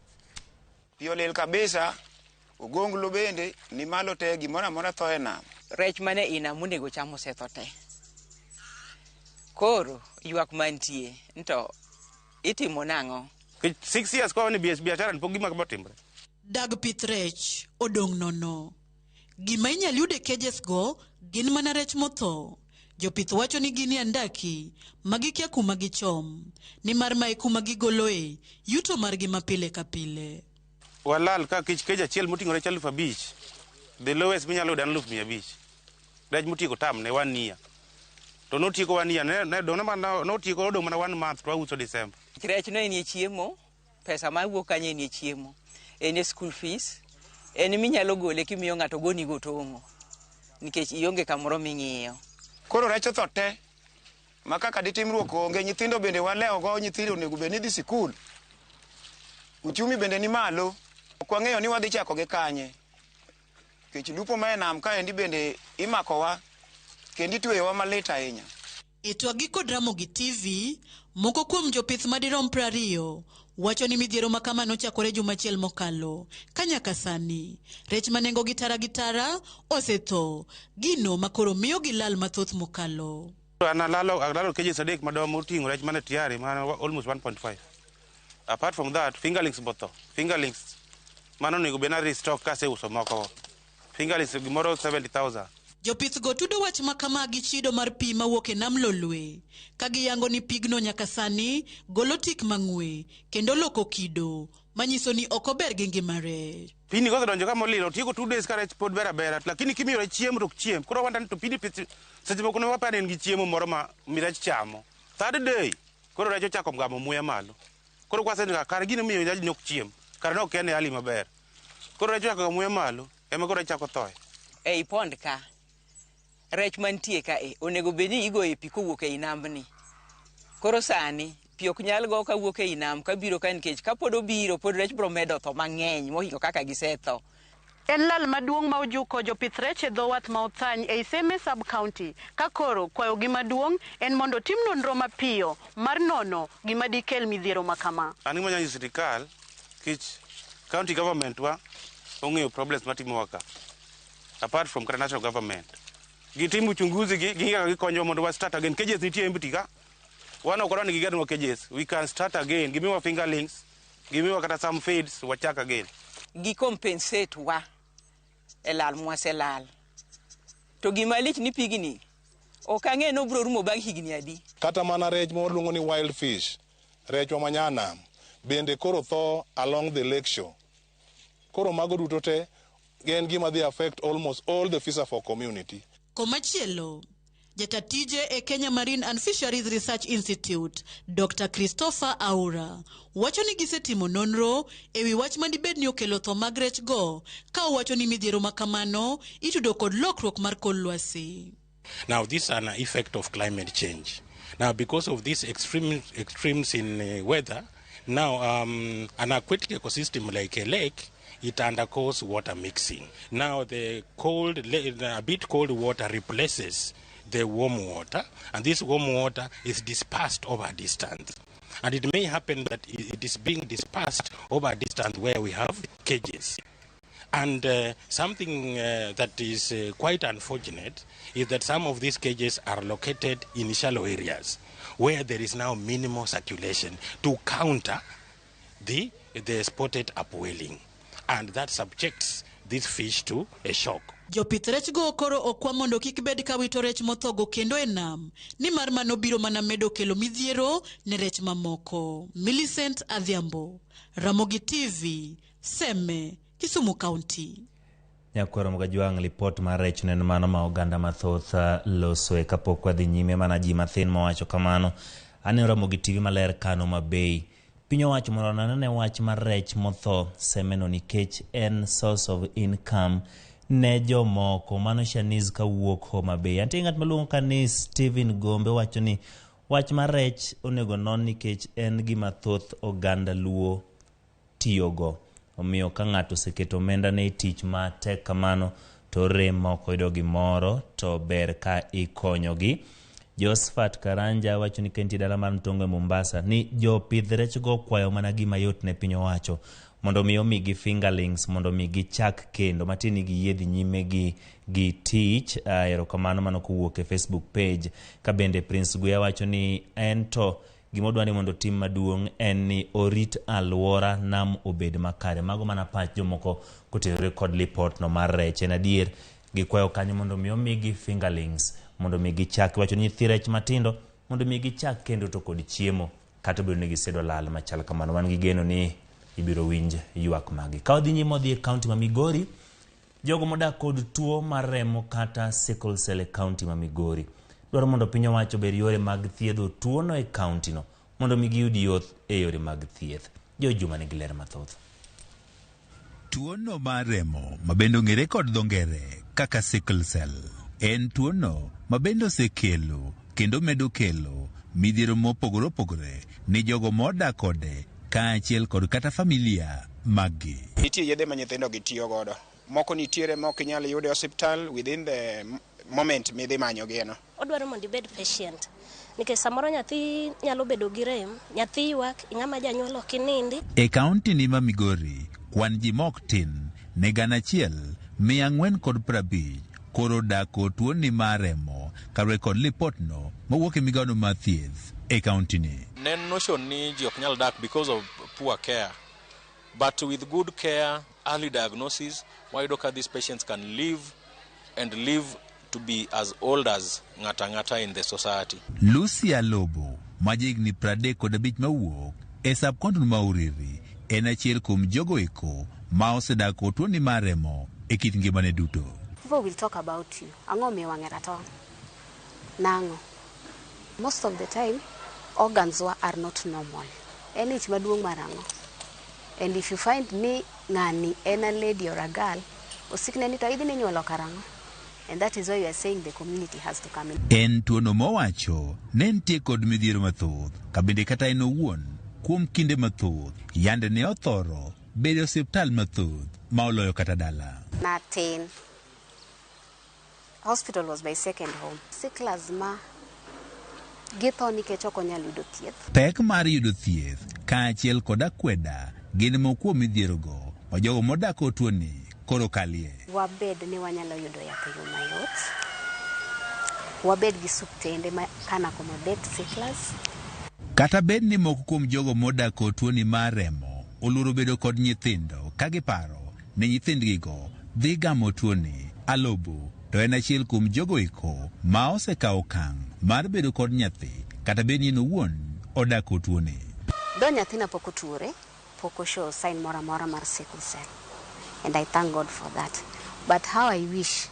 Pi olil kabisa, ogonglo bende ni malo te, gimoro amora tho e nam. Rech mane i nam onego cham osetho te. Koro ywak mantie to itimo nang'o? 6 years kwa ni biashara ni pok gima kama otimore. Dag pith rech odong' nono. Gima inyal yud e cages go gin mana rech motho. Jopith wacho ni gin e andaki ma gikia kuma gichom, nimar mae kuma gigoloe yuto margi ma pile ka pile. Walal ka kich cage achiel moting'o rech 5,000, the lowest minyalo yudo en 500,000. Rech motieko tam ne 1 year. To notieko 1 year, ne notieko odong' mana 1 month to wauso December. Rech no en e chiemo, pesa mawuok kanyo en e chiemo, en e school fees, en minyalo gole kimiyo ng'ato gonigo tong'o, nikech ionge kamoro ming'iyo. Koro rech otho te, ma kaka ditimruok onge, nyithindo bende walewogo, nyithindo onego bed ni dhi sikul. Uchumi bende ni malo, ok wang'eyo ni wadhi chako gi kanye. Nikech lupo ma e nam kaendi bende imakowa, kendo itweyowa malit ahinya. E twakgi kod Ramogi TV, moko kuom jopith madirom 20 wacho ni midhiero ma kama nochakore juma achiel mokalo, ka nyaka sani rech ma nengogi tara gi tara osetho, gino ma koro miyo gilal mathoth mokalo. An alalo alalo cages adek madom moting'o rech mane tiari mano almost 1.5. Apart from that, fingerlings botho. Fingerlings mano onego bed na restock kaseuso moko. Fingerlings gimoro 70,000. Jopith go tudo wach ma kama gi chido mar pi mawuok e nam Lolwe, ka giyango ni pigno nyaka sani golo tik mang'we kendo loko kido, manyiso ni ok ober gi ngima rech. Pini kosedonjo kama olil, otieko 2 days ka rech pod ber abera, lakini kimiyo rech chiemo to ok chiem. Koro wanda ni to pini seche moko ne waparo ni en gi chiemo moro ma mi rech chamo. Third day, koro rech ochako gamo muya malo. Koro kwaseneno kare gino miyo rech ok chiem, kare ne ok en e hali maber. Koro rech ochako gamo muya malo, ema koro rech chako thoe. Ei pond ka, rech mantie ka e, onego bed ni igoyo pi kowuok ei nambni. Koro sani, pi ok nyal go kawuok ei nam kabiro ka nikech kapod obiro pod rech biro medo tho mang'eny mohingo kaka gisetho. En lal maduong' ma ojuko jopith rech e dho wath ma Othany ei Seme Sub-County ka koro kwayogi maduong' en mondo tim nonro mapiyo mar nono gima dikel midhiero ma kama. An gima anyalo nyiso sirikal, kech county government wa ong'eyo problems matimowa ka. Apart from kata national government. Gitim uchunguzi gi, ging'e kaka gikonyowa mondo wa start again. Cages nitie empty ka. Wan ok wadwa ni gigernwa cages. We can start again. Gimiwa fingerlings, gimiwa kata some feeds, wachak again. Gi compensate wa e lal mwaselal. To gima lich ni pigni, ok ang'e ni obiro rumo bang' higni adi. Kata mana rech ma waluongo ni wild fish, rechwa ma nyanam, bende koro tho along the lake shore. Koro mago duto te en gima dhi affect almost all the fisherfolk community. Komachielo, jata tije e Kenya Marine and Fisheries Research Institute, Dr. Christopher Aura, wacho ni gisetimo nonro e wi wach madibed ni okelo tho mag rech go, ka owacho ni midhiero ma kamano itudo kod lokruok mar kor lwasi. Now, this is an effect of climate change. Now, because of these extremes in weather, now an aquatic ecosystem like a lake, it undergoes water mixing. Now, the cold, a bit cold water replaces the warm water, and this warm water is dispersed over a distance. And it may happen that it is being dispersed over a distance where we have cages. And something that is quite unfortunate is that some of these cages are located in shallow areas where there is now minimal circulation to counter the spotted upwelling. And that subjects these fish to a shock. Jopith rech go koro okwa mondo kik bed ka wito rech mothogo kendo e nam, nimar mano biro mana medo kelo midhiero ne rech mamoko. Millicent Adhiambo, Ramogi TV, Seme, Kisumu County. Nyakwaro Mogajwang', lipot mar rech ne en mano ma oganda mathoth losoe kapok wadhi nyime mana ji mathin mowacho kamano. Aneno Ramogi TV maler kano mabei. Piny owacho mondo onane wach mar rech motho Semeno nikech en source of income ne jomoko. Mano Shanice kawuok Homa Bay. Antie ng'at maluongo ka ni Steven Gombe wacho ni wach mar rech onego non nikech en gima thoth oganda Luo tiyogo. Omiyo ka ng'ato oseketo omenda ne e tich matek kamano to orem ma ok oyudo gimoro to ber ka ikonyogi. Josephat Karanja wacho ni ka entie dala mar Mtongo e Mombasa ni jopidh rech go kwayo mana gima yot ne piny owacho mondo mi omigi fingerlings mondo mi gichak kendo matiende ni giyie dhi nyime gi tich. Erokamano mano kowuok e Facebook page. Ka bende Prince Guya wacho ni en to gima odwa ni mondo otim maduong' en ni orit alwora nam obed makare. Mago mana pach jomoko kotenore kod lipot no mar rech. En adier gikwayo kanyo mondo mi omigi fingerlings mondo mi gichak wacho ni nyithi rech matindo mondo mi gichak kendo to kod chiemo kata obedo ni gisedo lal machal kamano. Wan gi geno ni ibiro winj ywak magi. Ka wadhi nyime wadhi e kaunti ma Migori, jogo modak kod tuo mar remo kata sickle cell e kaunti ma Migori dwaro mondo piny owacho ober yore mag thiedho tuono e kaunti no mondo mi giyud yot e yore mag thieth. Jo Juma nigi ler mathoth. Tuono mar remo ma bende ong'ere kod dho ngere kaka sickle cell en tuono ma bende osekelo kendo medo kelo midhiero mopogore opogore ni jogo modak kode kaachiel kod kata familia maggi. Nitie yedhe ma nyithindo gi tiyo godo. Moko nitiere ma ok inyal yudo e osiptal within the moment midhi manyogieno. Odwaro mondo ibed patient nikech samoro nyathi nyalo bedo gi rem, nyathi ywak, ing'ama janyuol ok inindi. E kaunti ni ma Migori, kwan ji mok tin ne 1450 koro dak kod tuoni mar remo kaluwore kod lipotno mowuok e migawono mar thieth e kaunti ni. Ne en notion ni ji ok nyal dak because of poor care. But with good care, early diagnosis, wayudo ka these patients can live and live to be as old as ng'ata ang'ata in the society. Lucy Alobo ma jahigni 35 mawuok e sub-county ma Uriri en achiel kuom jogo eko ma osedak kod tuoni mar remo e kit ngimane duto. People will talk about you. Ang'o omiyo wang'e ratong'? Nang'o? Most of the time, organs wa are not normal. En ich maduong' mar ang'o? And if you find ni ng'ani en a lady or a girl, osikne ni to idhi ninyuolo karang'o? And that is why we are saying the community has to come in. En tuono mowacho ne nitie kod midhiero mathoth ka bende kata en owuon kuom kinde mathoth yande ne othoro bedo e osiptal mathoth ma oloyo kata dala. Natin. Hospital was my second home. Sicklers ma githo nikech ok onyal yudo thieth. Pek mar yudo thieth kaachiel kod akweda gin moko kuom midhierogo ma jogo modak kod tuoni koro kalie. Wabed ni wanyalo yudo yath e yo mayot. Wabed gi suptende ma can accommodate sicklers. Kata bed ni moko kuom jogo modak kod tuoni mar remo oluoro bedo kod nyithindo ka giparo ni nyithindgigo dhi gamo tuoni, Alobo to en achiel kuom jogo eko ma osekawo okang' mar bedo kod nyathi kata bed ni en owuon odak kod tuoni. Though nyathina pok otuore, pok oshow sign moro amora mar sickle cell. And I thank God for that. But how I wish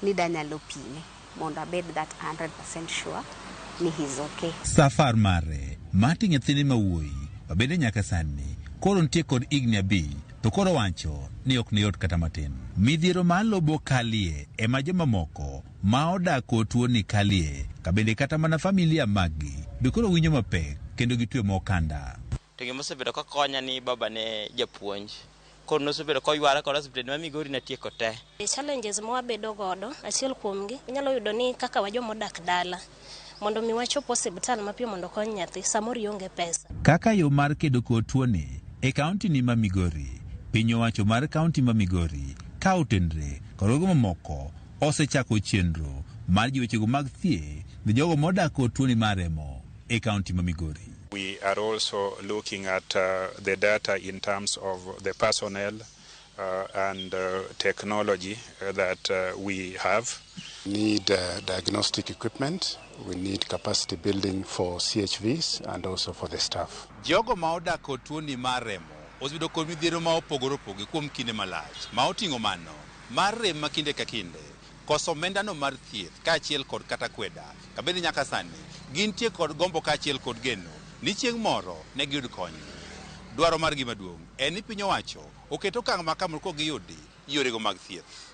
ni danyalo pime mondo abed that 100% sure ni he's okay. Safar mare mar ting'o nyathine ma wuoyi ma bende nyaka sani koro nitie kod higni abich to koro wacho ni ok ne yot kata matin. Midhiero ma Alobo kalie ema jomamoko ma odak kod tuoni kalie ka bende kata mana familia maggi be koro winjo mapek kendo gitwe mo okanda. To gima osebedo ka konya ni baba ne japuonj. Koro nosebedo koywara kod osiptende ma Migori natieko te. Challenges ma wabedo godo, achiel kuomgi, inyalo yudo ni kaka wa joma odak dala, mondo mi wachop osiptal mapiyo mondo okony nyathi, samoro ionge pesa. Kaka yo mar kedo kod tuoni e kaunti ni ma Migori, piny owacho mar kaunti ma Migori ka otenre kod rogo mamoko osechako chenro mar jiwo wechego mag thieth ne jogo modak kod tuoni mar remo e kaunti ma Migori. We are also looking at the data in terms of the personnel and technology that we have. We need diagnostic equipment, we need capacity building for CHVs and also for the staff. Jogo ma odak kod tuoni mar remo osebedo kod midhiero ma opogore opogore kuom kinde malach ma oting'o mano mar rem ma kinde ka kinde, koso omendano mar thieth kaachiel kod kata kweda ka bende nyaka sani gintie kod gombo kaachiel kod geno ni chieng' moro ne giyud kony. Dwaro margi maduong' en ni piny owacho oket okang' ma kamoro kogiyudi yorego mag thieth.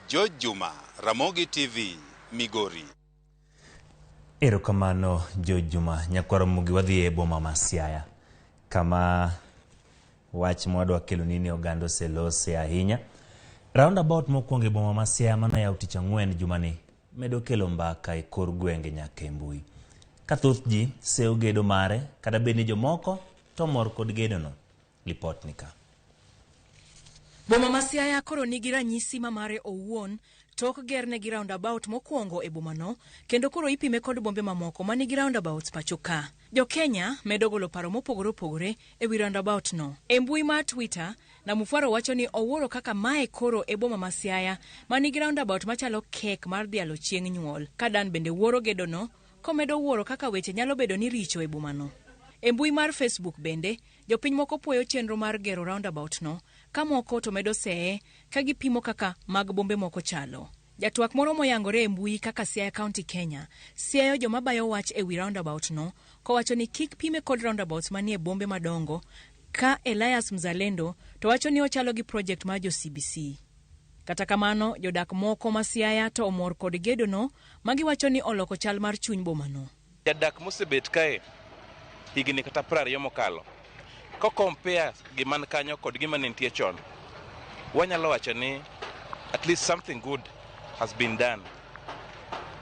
George Juma, Ramogi TV, Migori. Erokamano George Juma. Nyakwar Ramogi wadhi e boma ma Siaya kama wach mwadwa keloni ni oganda oselose ahinya. Roundabout mokwongo e boma ma Siaya manoyaw tich ang'wen jumani medo kelo mbaka e kor gwenge nyaka e mbui. Ka thoth ji seyo gedo mare kata bed ni jomoko to mor kod gedono. Lipot ni ka. Boma ma Siaya koro nigi ranyisi ma mare owuon tok gerne gi roundabout mokwongo e bomano kendo koro ipime kod bombe mamoko manigi roundabouts pacho ka. Jo Kenya medo golo paro mopogore opogore e wi roundabout no. E mbui mar Twitter, Namufwaro wacho ni owuoro kaka mae koro e boma ma Siaya manigi roundabout machalo kek mar dhialo chieng' nyuol. Ka Dan bende wuoro gedono komedo wuoro kaka weche nyalo bedo ni richo e bomano. E mbui mar Facebook bende, jopiny moko puoyo chenro mar gero roundabout no, ka moko to medo seye ka gipimo kaka mag bombe moko chalo. Jatwak moro moyangore e mbui kaka Siaya County Kenya siayo joma bayo wach e wi roundabout no kowacho ni kik pime kod roundabouts manie bombe madongo ka Elias Mzalendo to wacho ni ochalo gi project mar jo CBC. Kata kamano, jodak moko ma Siaya to omor kod gedono ma giwacho ni oloko chal mar chuny bomano. Jadak mosebet kae higni kata 20 mokalo, ko compare gima ni kanyo kod gima ne nitie chon, wanyalo wacho ni at least something good has been done.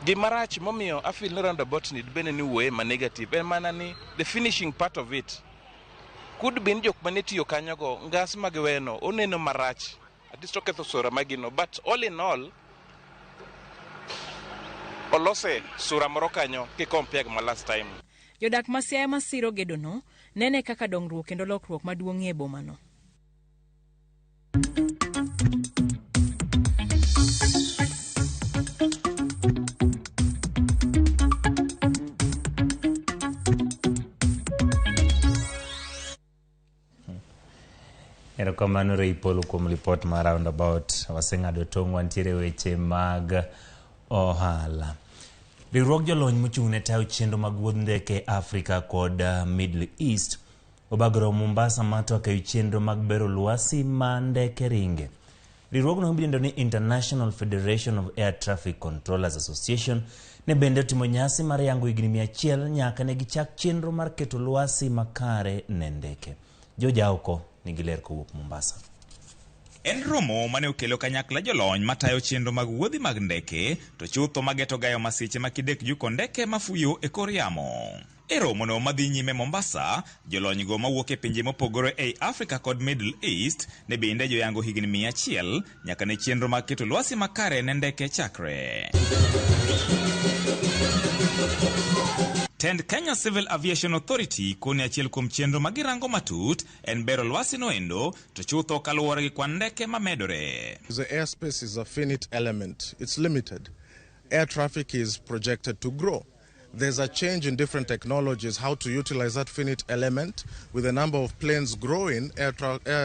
Gima rach momiyo a feel ni roundabout ni bende ni wuoye ma negative en mana ni the finishing part of it could be ni jok mane tiyo kanyogo ngas ma giweno oneno marach at least oketho sura magino but all in all olose sura moro kanyo ki compare gi ma last time. Jodak ma Siaya masiro gedono nene kaka dongruok kendo lokruok maduong'ie e bomano. Erokamano Ray Polo kuom lipot mar roundabout. Waseng'ado tong' wantiere weche mag ohala. Riwruog jolony mochung' ne tayo chenro mag wuodh ndeke Afrika kod Middle East obagro Mombasa mar twak ewi chenro mag bero lwasi ma ndeke ringe. Riwruogno midendo ni International Federation of Air Traffic Controllers Association ne bende otimo nyasi mar yango higni 100 nyaka ne gichak chenro mar keto lwasi makare ne ndeke. George Aoko nigi ler kowuok Mombasa. En romo mane okelo kanyakla jolony matayo chenro mag wuodhi mag ndeke to chutho mageto gayo masiche ma kidek juko ndeke mafuyo e kor yamo. E romono madhi nyime Mombasa, jolonygo mawuok e pinje mopogore ei Afrika kod Middle East ne bende joyango higni 100 nyaka ne chenro mag keto lwasi makare ne ndeke chakre. Tend Kenya Civil Aviation Authority koni achiel kuom chenro ma girango matut en bero lwasi noendo to chutho kaluwore gi kwan ndeke mamedore. The airspace is a finite element. It's limited. Air traffic is projected to grow. There's a change in different technologies, how to utilize that finite element with the number of planes growing, air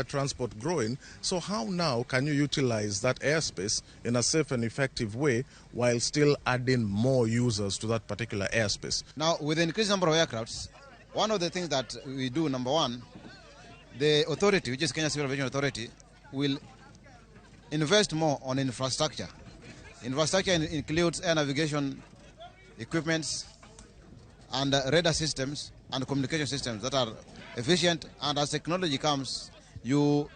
transport growing. So how now can you utilize that airspace in a safe and effective way while still adding more users to that particular airspace? Now, with the increased number of aircrafts, one of the things that we do, number one, the authority, which is Kenya Civil Aviation Authority, will invest more on infrastructure. Infrastructure includes air navigation equipments and radar systems and communication systems that are efficient, and as technology comes, you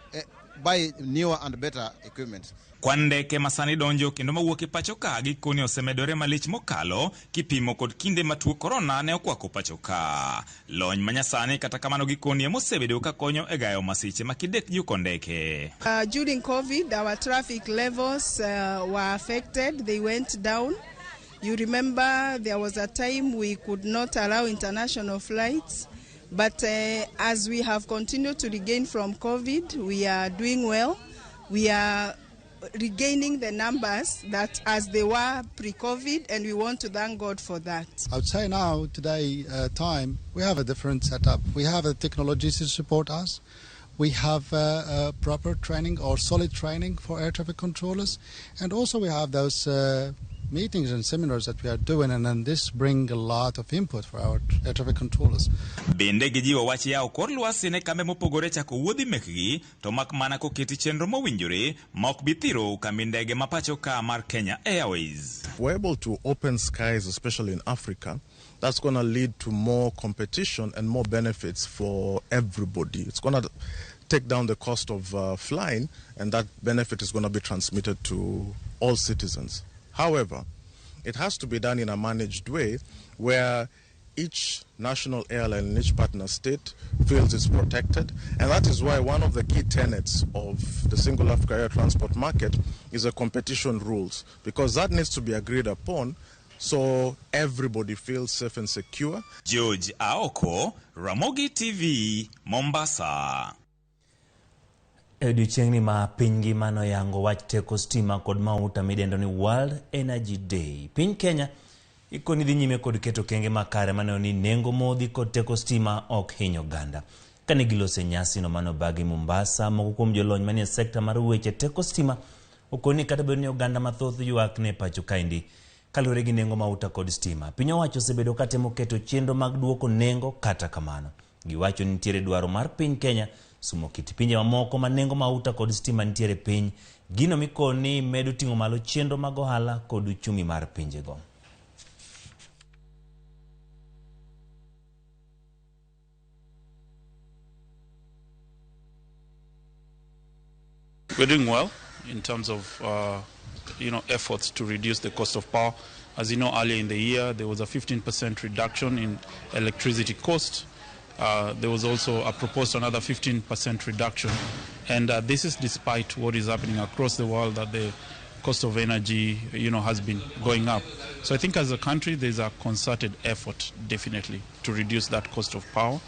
buy newer and better equipment. Kwan ndeke masani donjo kendo mawuok e pacho ka gikoni osemedore malich mokalo kipimo kod kinde ma tuo korona ne okwako pacho ka. Lony manyasani kata kamano gikoni emosebedo ka konyo e gayo masiche ma kidek juko ndeke. During COVID, our traffic levels were affected. They went down. You remember there was a time we could not allow international flights, but as we have continued to regain from COVID, we are doing well. We are regaining the numbers that as they were pre-COVID, and we want to thank God for that. I would say now, today, time, we have a different setup. We have the technologies to support us. We have proper training or solid training for air traffic controllers, and also we have those meetings and seminars that we are doing, and then this bring a lot of input for our air traffic controllers. Bende gijiwo wach yawo kor lwasi ne kambe mopogore chako wuodhi mekgi to mak mana koketi chenro mowinjore ma ok bi thiro kambi ndege ma pacho ka mar Kenya Airways. If we're able to open skies, especially in Africa, that's going to lead to more competition and more benefits for everybody. It's going to take down the cost of flying, and that benefit is going to be transmitted to all citizens. However, it has to be done in a managed way where each national airline in each partner state feels it's protected. And that is why one of the key tenets of the Single Africa Air Transport Market is the competition rules, because that needs to be agreed upon so everybody feels safe and secure. George Aoko, Ramogi TV, Mombasa. E odiechieng'ni ma piny ngima noyango wach teko stima kod mauta midendo ni World Energy Day. Piny Kenya ikoni dhi nyime kod keto okenge makare maneno ni nengo modhi kod teko stima ok hiny oganda. Kane gilose nyasi no manobagi Mombasa, moko kuom jolony manie sekta mar weche teko stima okoni kata bed ni oganda mathoth ywak ne pacho kaendi kaluwore gi nengo mauta kod stima. Piny owacho osebedo katemo keto chenro mag duoko nengo kata kamano. Giwacho ni nitiere dwaro mar piny Kenya sumo kit pinje mamoko ma nengo mauta kod stima nitiere piny, gino mikoni medo ting'o malo chenro mag ohala kod uchumi mar pinjego. We're doing well in terms of efforts to reduce the cost of power. As you know, earlier in the year, there was a 15% reduction in electricity cost. There was also a proposed another 15% reduction. And this is despite what is happening across the world, that the cost of energy, you know, has been going up. So I think as a country, there's a concerted effort, definitely, to reduce that cost of power.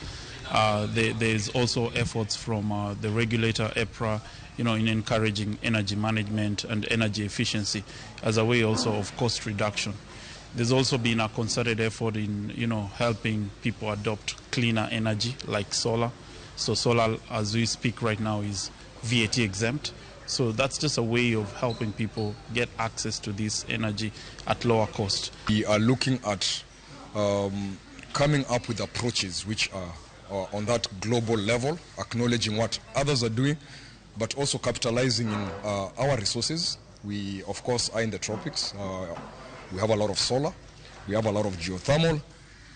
There's also efforts from the regulator, EPRA, you know, in encouraging energy management and energy efficiency as a way also of cost reduction. There's also been a concerted effort in, you know, helping people adopt cleaner energy like solar. So solar, as we speak right now, is VAT exempt. So that's just a way of helping people get access to this energy at lower cost. We are looking at coming up with approaches which are on that global level, acknowledging what others are doing, but also capitalizing in our resources. We, of course, are in the tropics. We have a lot of solar, we have a lot of geothermal,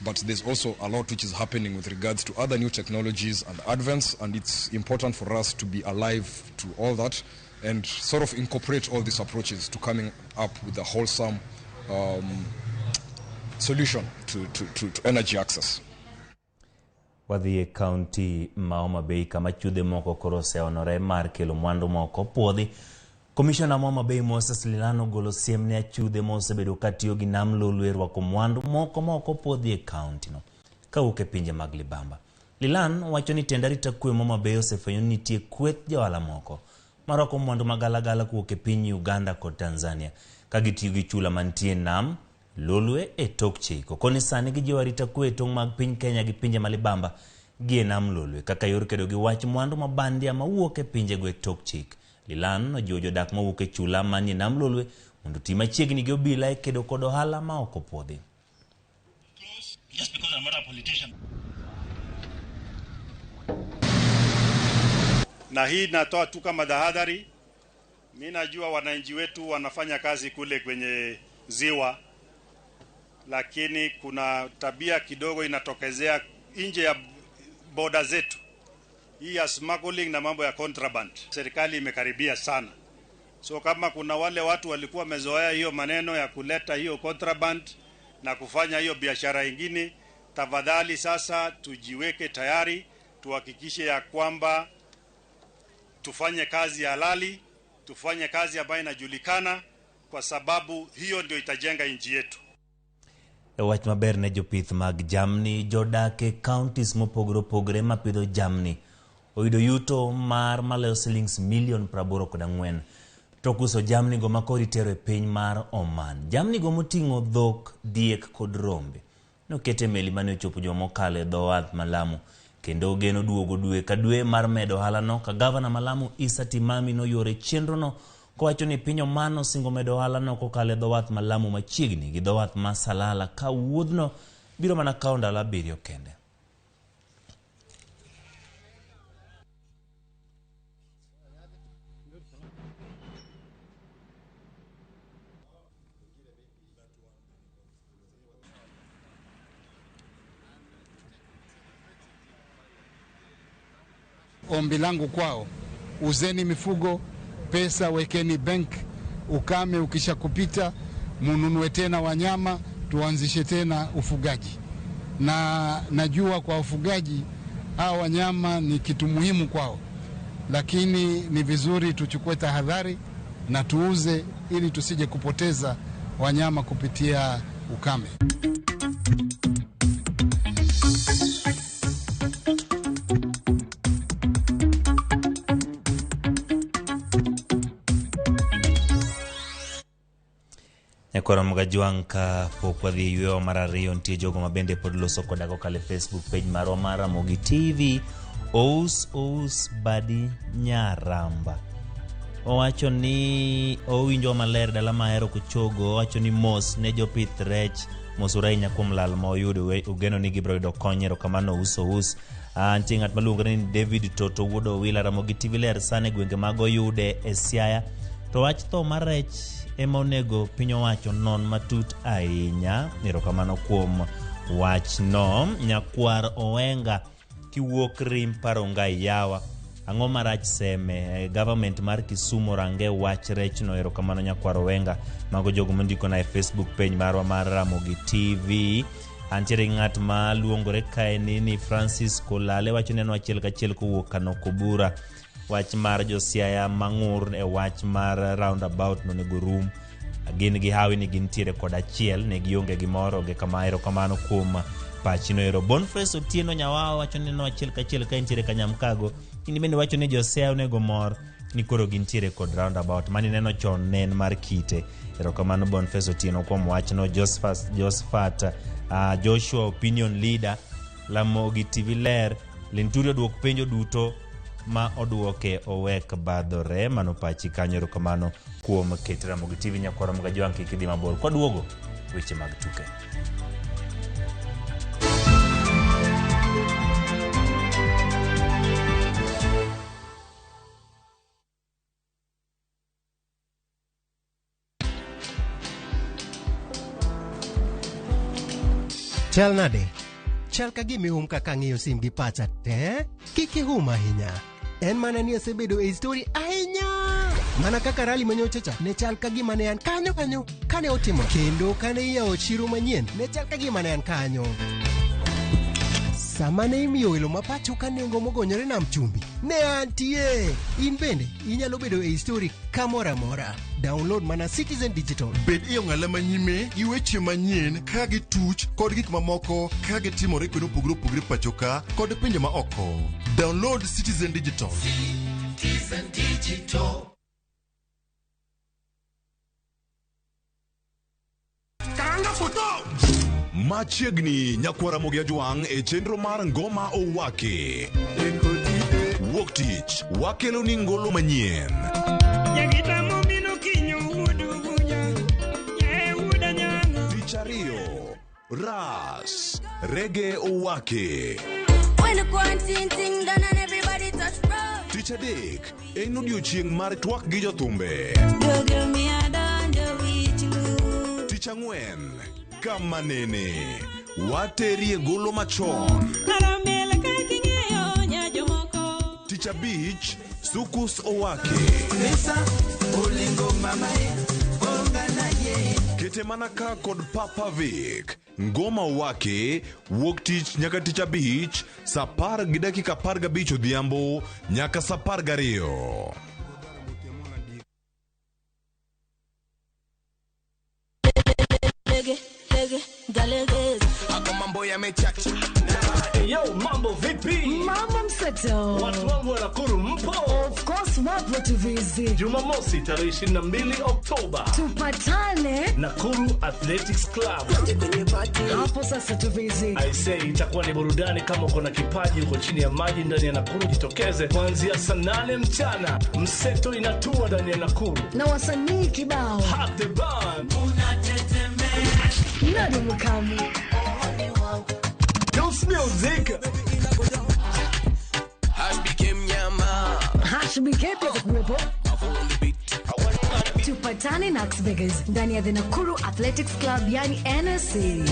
but there's also a lot which is happening with regards to other new technologies and advents, and it's important for us to be alive to all that and sort of incorporate all these approaches to coming up with a wholesome solution to energy access. Wadhi e kaunti ma Homa Bay kama chudhe moko koro oseonore mar kelo mwandu moko puodhi. Komishona ma Homa Bay Moses Lilano ogolo siem ne achudhe mosebedo katiyo gi nam Lolwe rwako mwandu moko ma ok opuodhi e kaunti no kawuok e pinje mag libamba. Lilan wacho ni tend arita kwe ma Homa Bay osefwenyo ni nitie kweth johala moko marwako mwandu magalagala kowuok e piny Uganda kod Tanzania ka gitiyo gi chula mantie nam Lolwe e tok chik. Okoni sani gijiwo arita kwe e tong' mag piny Kenya gi pinje ma libamba gi e nam Lolwe kaka yor kedo gi wach mwandu ma bandia mawuok e pinjego e tok chik. Lilan ojiwo jodak mawuok e chula manie nam Lolwe mondo oti machiegni gi obila e kedo kod ohala ma ok opuodhi. Just because I'm not a politician. Na hii natoa tu kama tahadhari. Mimi najua wananchi wetu wanafanya kazi kule kwenye ziwa, lakini kuna tabia kidogo inatokezea nje ya boda zetu, hii ya smuggling na mambo ya contraband. Serikali imekaribia sana, so kama kuna wale watu walikuwa wamezoea hiyo maneno ya kuleta hiyo contraband na kufanya hiyo biashara ingine, tafadhali sasa tujiweke tayari, tuhakikishe ya kwamba tufanye kazi halali, tufanye kazi ambayo inajulikana, kwa sababu hiyo ndio itajenga nchi yetu. Wach maber ne jopith mag jamni. Jodak e counties mopogore opogore mapidho jamni oyudo yuto mar maloyo silings milion 84 tok uso jamni go makoro itero e piny mar Oman. Jamni go moting'o dhok, diek kod rombe noket e meli mane ochopo juma mokalo e dho wath ma Lamu, kendo geno duogo dwe ka dwe mar medo ohalano ka gavana ma Lamu Issa Timami noyuoro e chenrono kowacho ni piny Oman osingo medo ohalano kokalo e dho wath ma Lamu machiegni gi dho wath ma Salala ka wuodhno biro mana kawo ndalo 7 kende. Ombi langu kwao, uzeni mifugo, pesa wekeni bank, ukame ukisha kupita mununue tena wanyama, tuanzishe tena ufugaji. Na najua kwa ufugaji hawa wanyama ni kitu muhimu kwao, lakini ni vizuri tuchukue tahadhari na tuuze ili tusije kupoteza wanyama kupitia ukame. Nyakoro Mgajwang' ka pok wadhi e yweyo mar ariyo, nitie jogo ma bende pod loso koda kokalo e Facebook page marwa mar Ramogi TV. Ous Ous Badi Nyaramba owacho ni owinjo maler dala mahero kochogo. Owacho ni mos ne jopith rech, mos ahinya kuom lal ma oyudo, ogeno ni gibiro yudo kony. Erokamano Ous Ous. Nitie ng'at maluongore ni David Toto wuod Owila. Ramogi TV ler sana e gwenge mag Oyude e Siaya. To wach tho mar rech ema onego piny owacho non matut ahinya. Erokamano kuom wachno. Nyakwar Owenga kiwuok Rim Paronga Yawa. Ang'o marach seme? Government mar Kisumu range wach rechno. Erokamano nyakwar Owenga. Mago jogo mondikona e Facebook page marwa mar Ramogi TV. Antiere gi ng'at ma luongore kae ni Francis Kolale wacho ni en achiel kachiel kowuok Kanokobura. Wach mar josiaya mang'ur e wach mar roundabout nonego rum. Gin gi hawi ni gintiere kod achiel, ne gionge gimoro, onge kama. Erokamano kuom pachino ero. Boniface Otieno Nyawawa wacho ni no achiel kachiel ka entiere Kanyamkago. In bende wacho ni josiaya onego mor ni koro gintiere kod roundabout. Mani neno chon ne en mar kite. Erokamano Boniface Otieno kuom wachno. Josephat Joshua opinion leader Lamogi TV ler Linturi oduok penjo duto ma oduoke owek badhore. Mano pachi kanyo. Erokamano kuom ket Ramogi TV. Nyakwara Mogajwang' kik idhi mabor. Kwaduogo weche mag tuke. Chal nade? Chal ka gima ihum kaka ang'iyo sim gi pacha te. Kik ihum ahinya. En mana ni asebedo e story ahinya. Mana kaka rally manyocha cha ne chal ka gima ne an kanyo kanyo kane otimo. Kendo kane iyawo chiro manyien ne chal ka gima ne an kanyo. Sama ne imiyo welo ma pacho ka nengo mogonyore nam chumbi, ne antie. In bende inyalo bedo e story kamoro amora. Download mana Citizen Digital. Bed e ong'ala manyime gi weche manyien ka gituch kod gik mamoko ka gitimore kuonde mopogore opogore pacho ka kod pinje ma oko. Download Citizen Digital. Citizen Digital. Karanga foto! Machiegni nyakwar Ramogi Ajwang' e chenro mar Ngoma Owaki. Wuok tich wakelo ni ngolo manyien. Tich ariyo, Ras, Rege Owaki. When the quarantine thing done and everybody touch road. Tich adek, en odiochieng' mar twak gi jothumbe. Tich ang'wen, kama nene, waterie golo machon. Tich abich, Sukus Owaki. Kete mana ka kod Papa Vic. Ngoma Owaki, wuok tich nyaka tich abich, saa 10:15 odhiambo nyaka saa 12. Hapo mambo yamechacha. Yo, mambo vipi? Mambo mseto. Watu wangu wa Nakuru mpo? Of course wapo tuvizi. Jumamosi tarehe 22 Oktoba. Tupatane Nakuru Athletics Club. Hapo sasa tuvizi. I say itakuwa ni burudani. Kama uko na kipaji uko chini ya maji ndani ya Nakuru, jitokeze kuanzia saa 8 mchana. Mseto inatua ndani ya Nakuru. Na wasanii kibao. Hot the band. Nadi Mukami. Dance music. HBK pia kuwepo. Tupatane Nax Vegas ndani ya the Nakuru Athletics Club, yani NSC.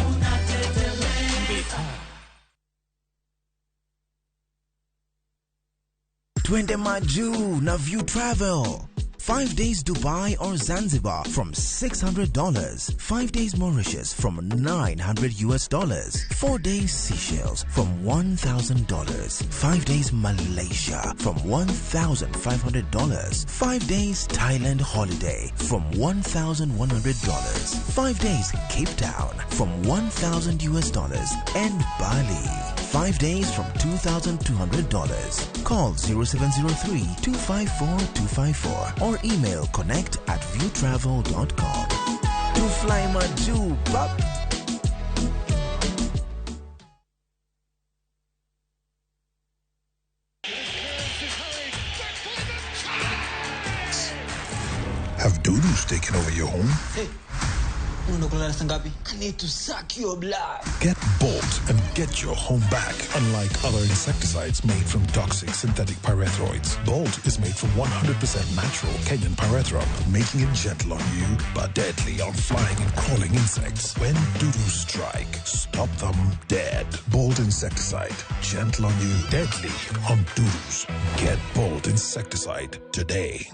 Twende Maju na View Travel. 5 days Dubai or Zanzibar from $600. 5 days Mauritius from $900. 4 days Seychelles from $1,000. 5 days Malaysia from $1,500. 5 days Thailand holiday from $1,100. 5 days Cape Town from $1,000 and Bali. 5 days from $2,200. Call 0703 254 254 or email connect@viewtravel.com. To fly Maju, bop. Have doodles taken over your home? Hey. Unaenda kulala saa ngapi? I need to suck your blood. Get Bolt and get your home back. Unlike other insecticides made from toxic synthetic pyrethroids, Bolt is made from 100% natural Kenyan pyrethrum, making it gentle on you but deadly on flying and crawling insects. When dudus strike, stop them dead. Bolt insecticide, gentle on you, deadly on dudus. Get Bolt insecticide today.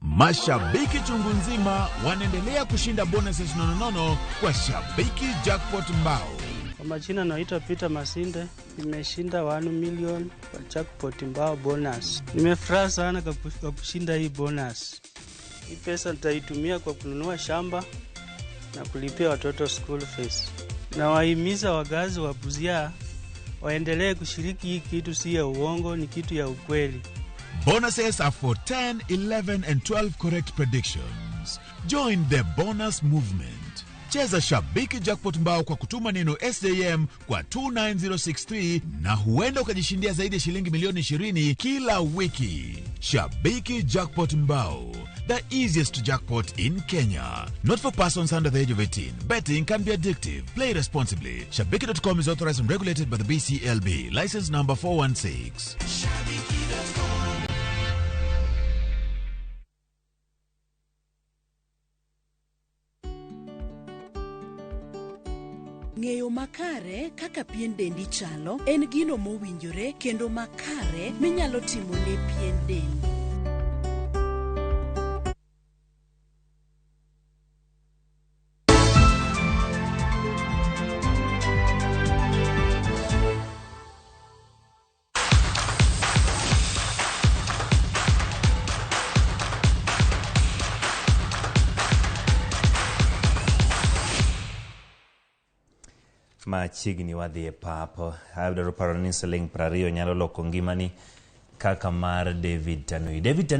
Mashabiki chungu nzima wanaendelea kushinda bonuses nononono kwa Shabiki Jackpot Mbao. Kwa majina naitwa Peter Masinde, nimeshinda 1 million kwa jackpot mbao bonus. Nimefurahi sana kwa kushinda hii bonus. Hii pesa nitaitumia kwa kununua shamba na kulipia watoto school fees. Nawahimiza wakazi wa Busia waendelee kushiriki hii kitu, si ya uongo, ni kitu ya ukweli. Bonuses are for 10, 11 and 12 correct predictions. Join the bonus movement. Cheza Shabiki Jackpot Mbao kwa kutuma neno SJM kwa 29063 na huenda ukajishindia zaidi ya shilingi milioni 20 kila wiki. Shabiki Jackpot Mbao, the easiest jackpot in Kenya. Not for persons under the age of 18. Betting can be addictive. Play responsibly. Shabiki.com is authorized and regulated by the BCLB. License number 416. Ng'eyo makare kaka pien dendi chalo en gino mowinjore kendo makare minyalo timo ne pien dendi. Machiegni wadhi e pap. Adwaro paro ni siling 20 nyalo loko ngimani kaka mar David Tanui. David Tanui.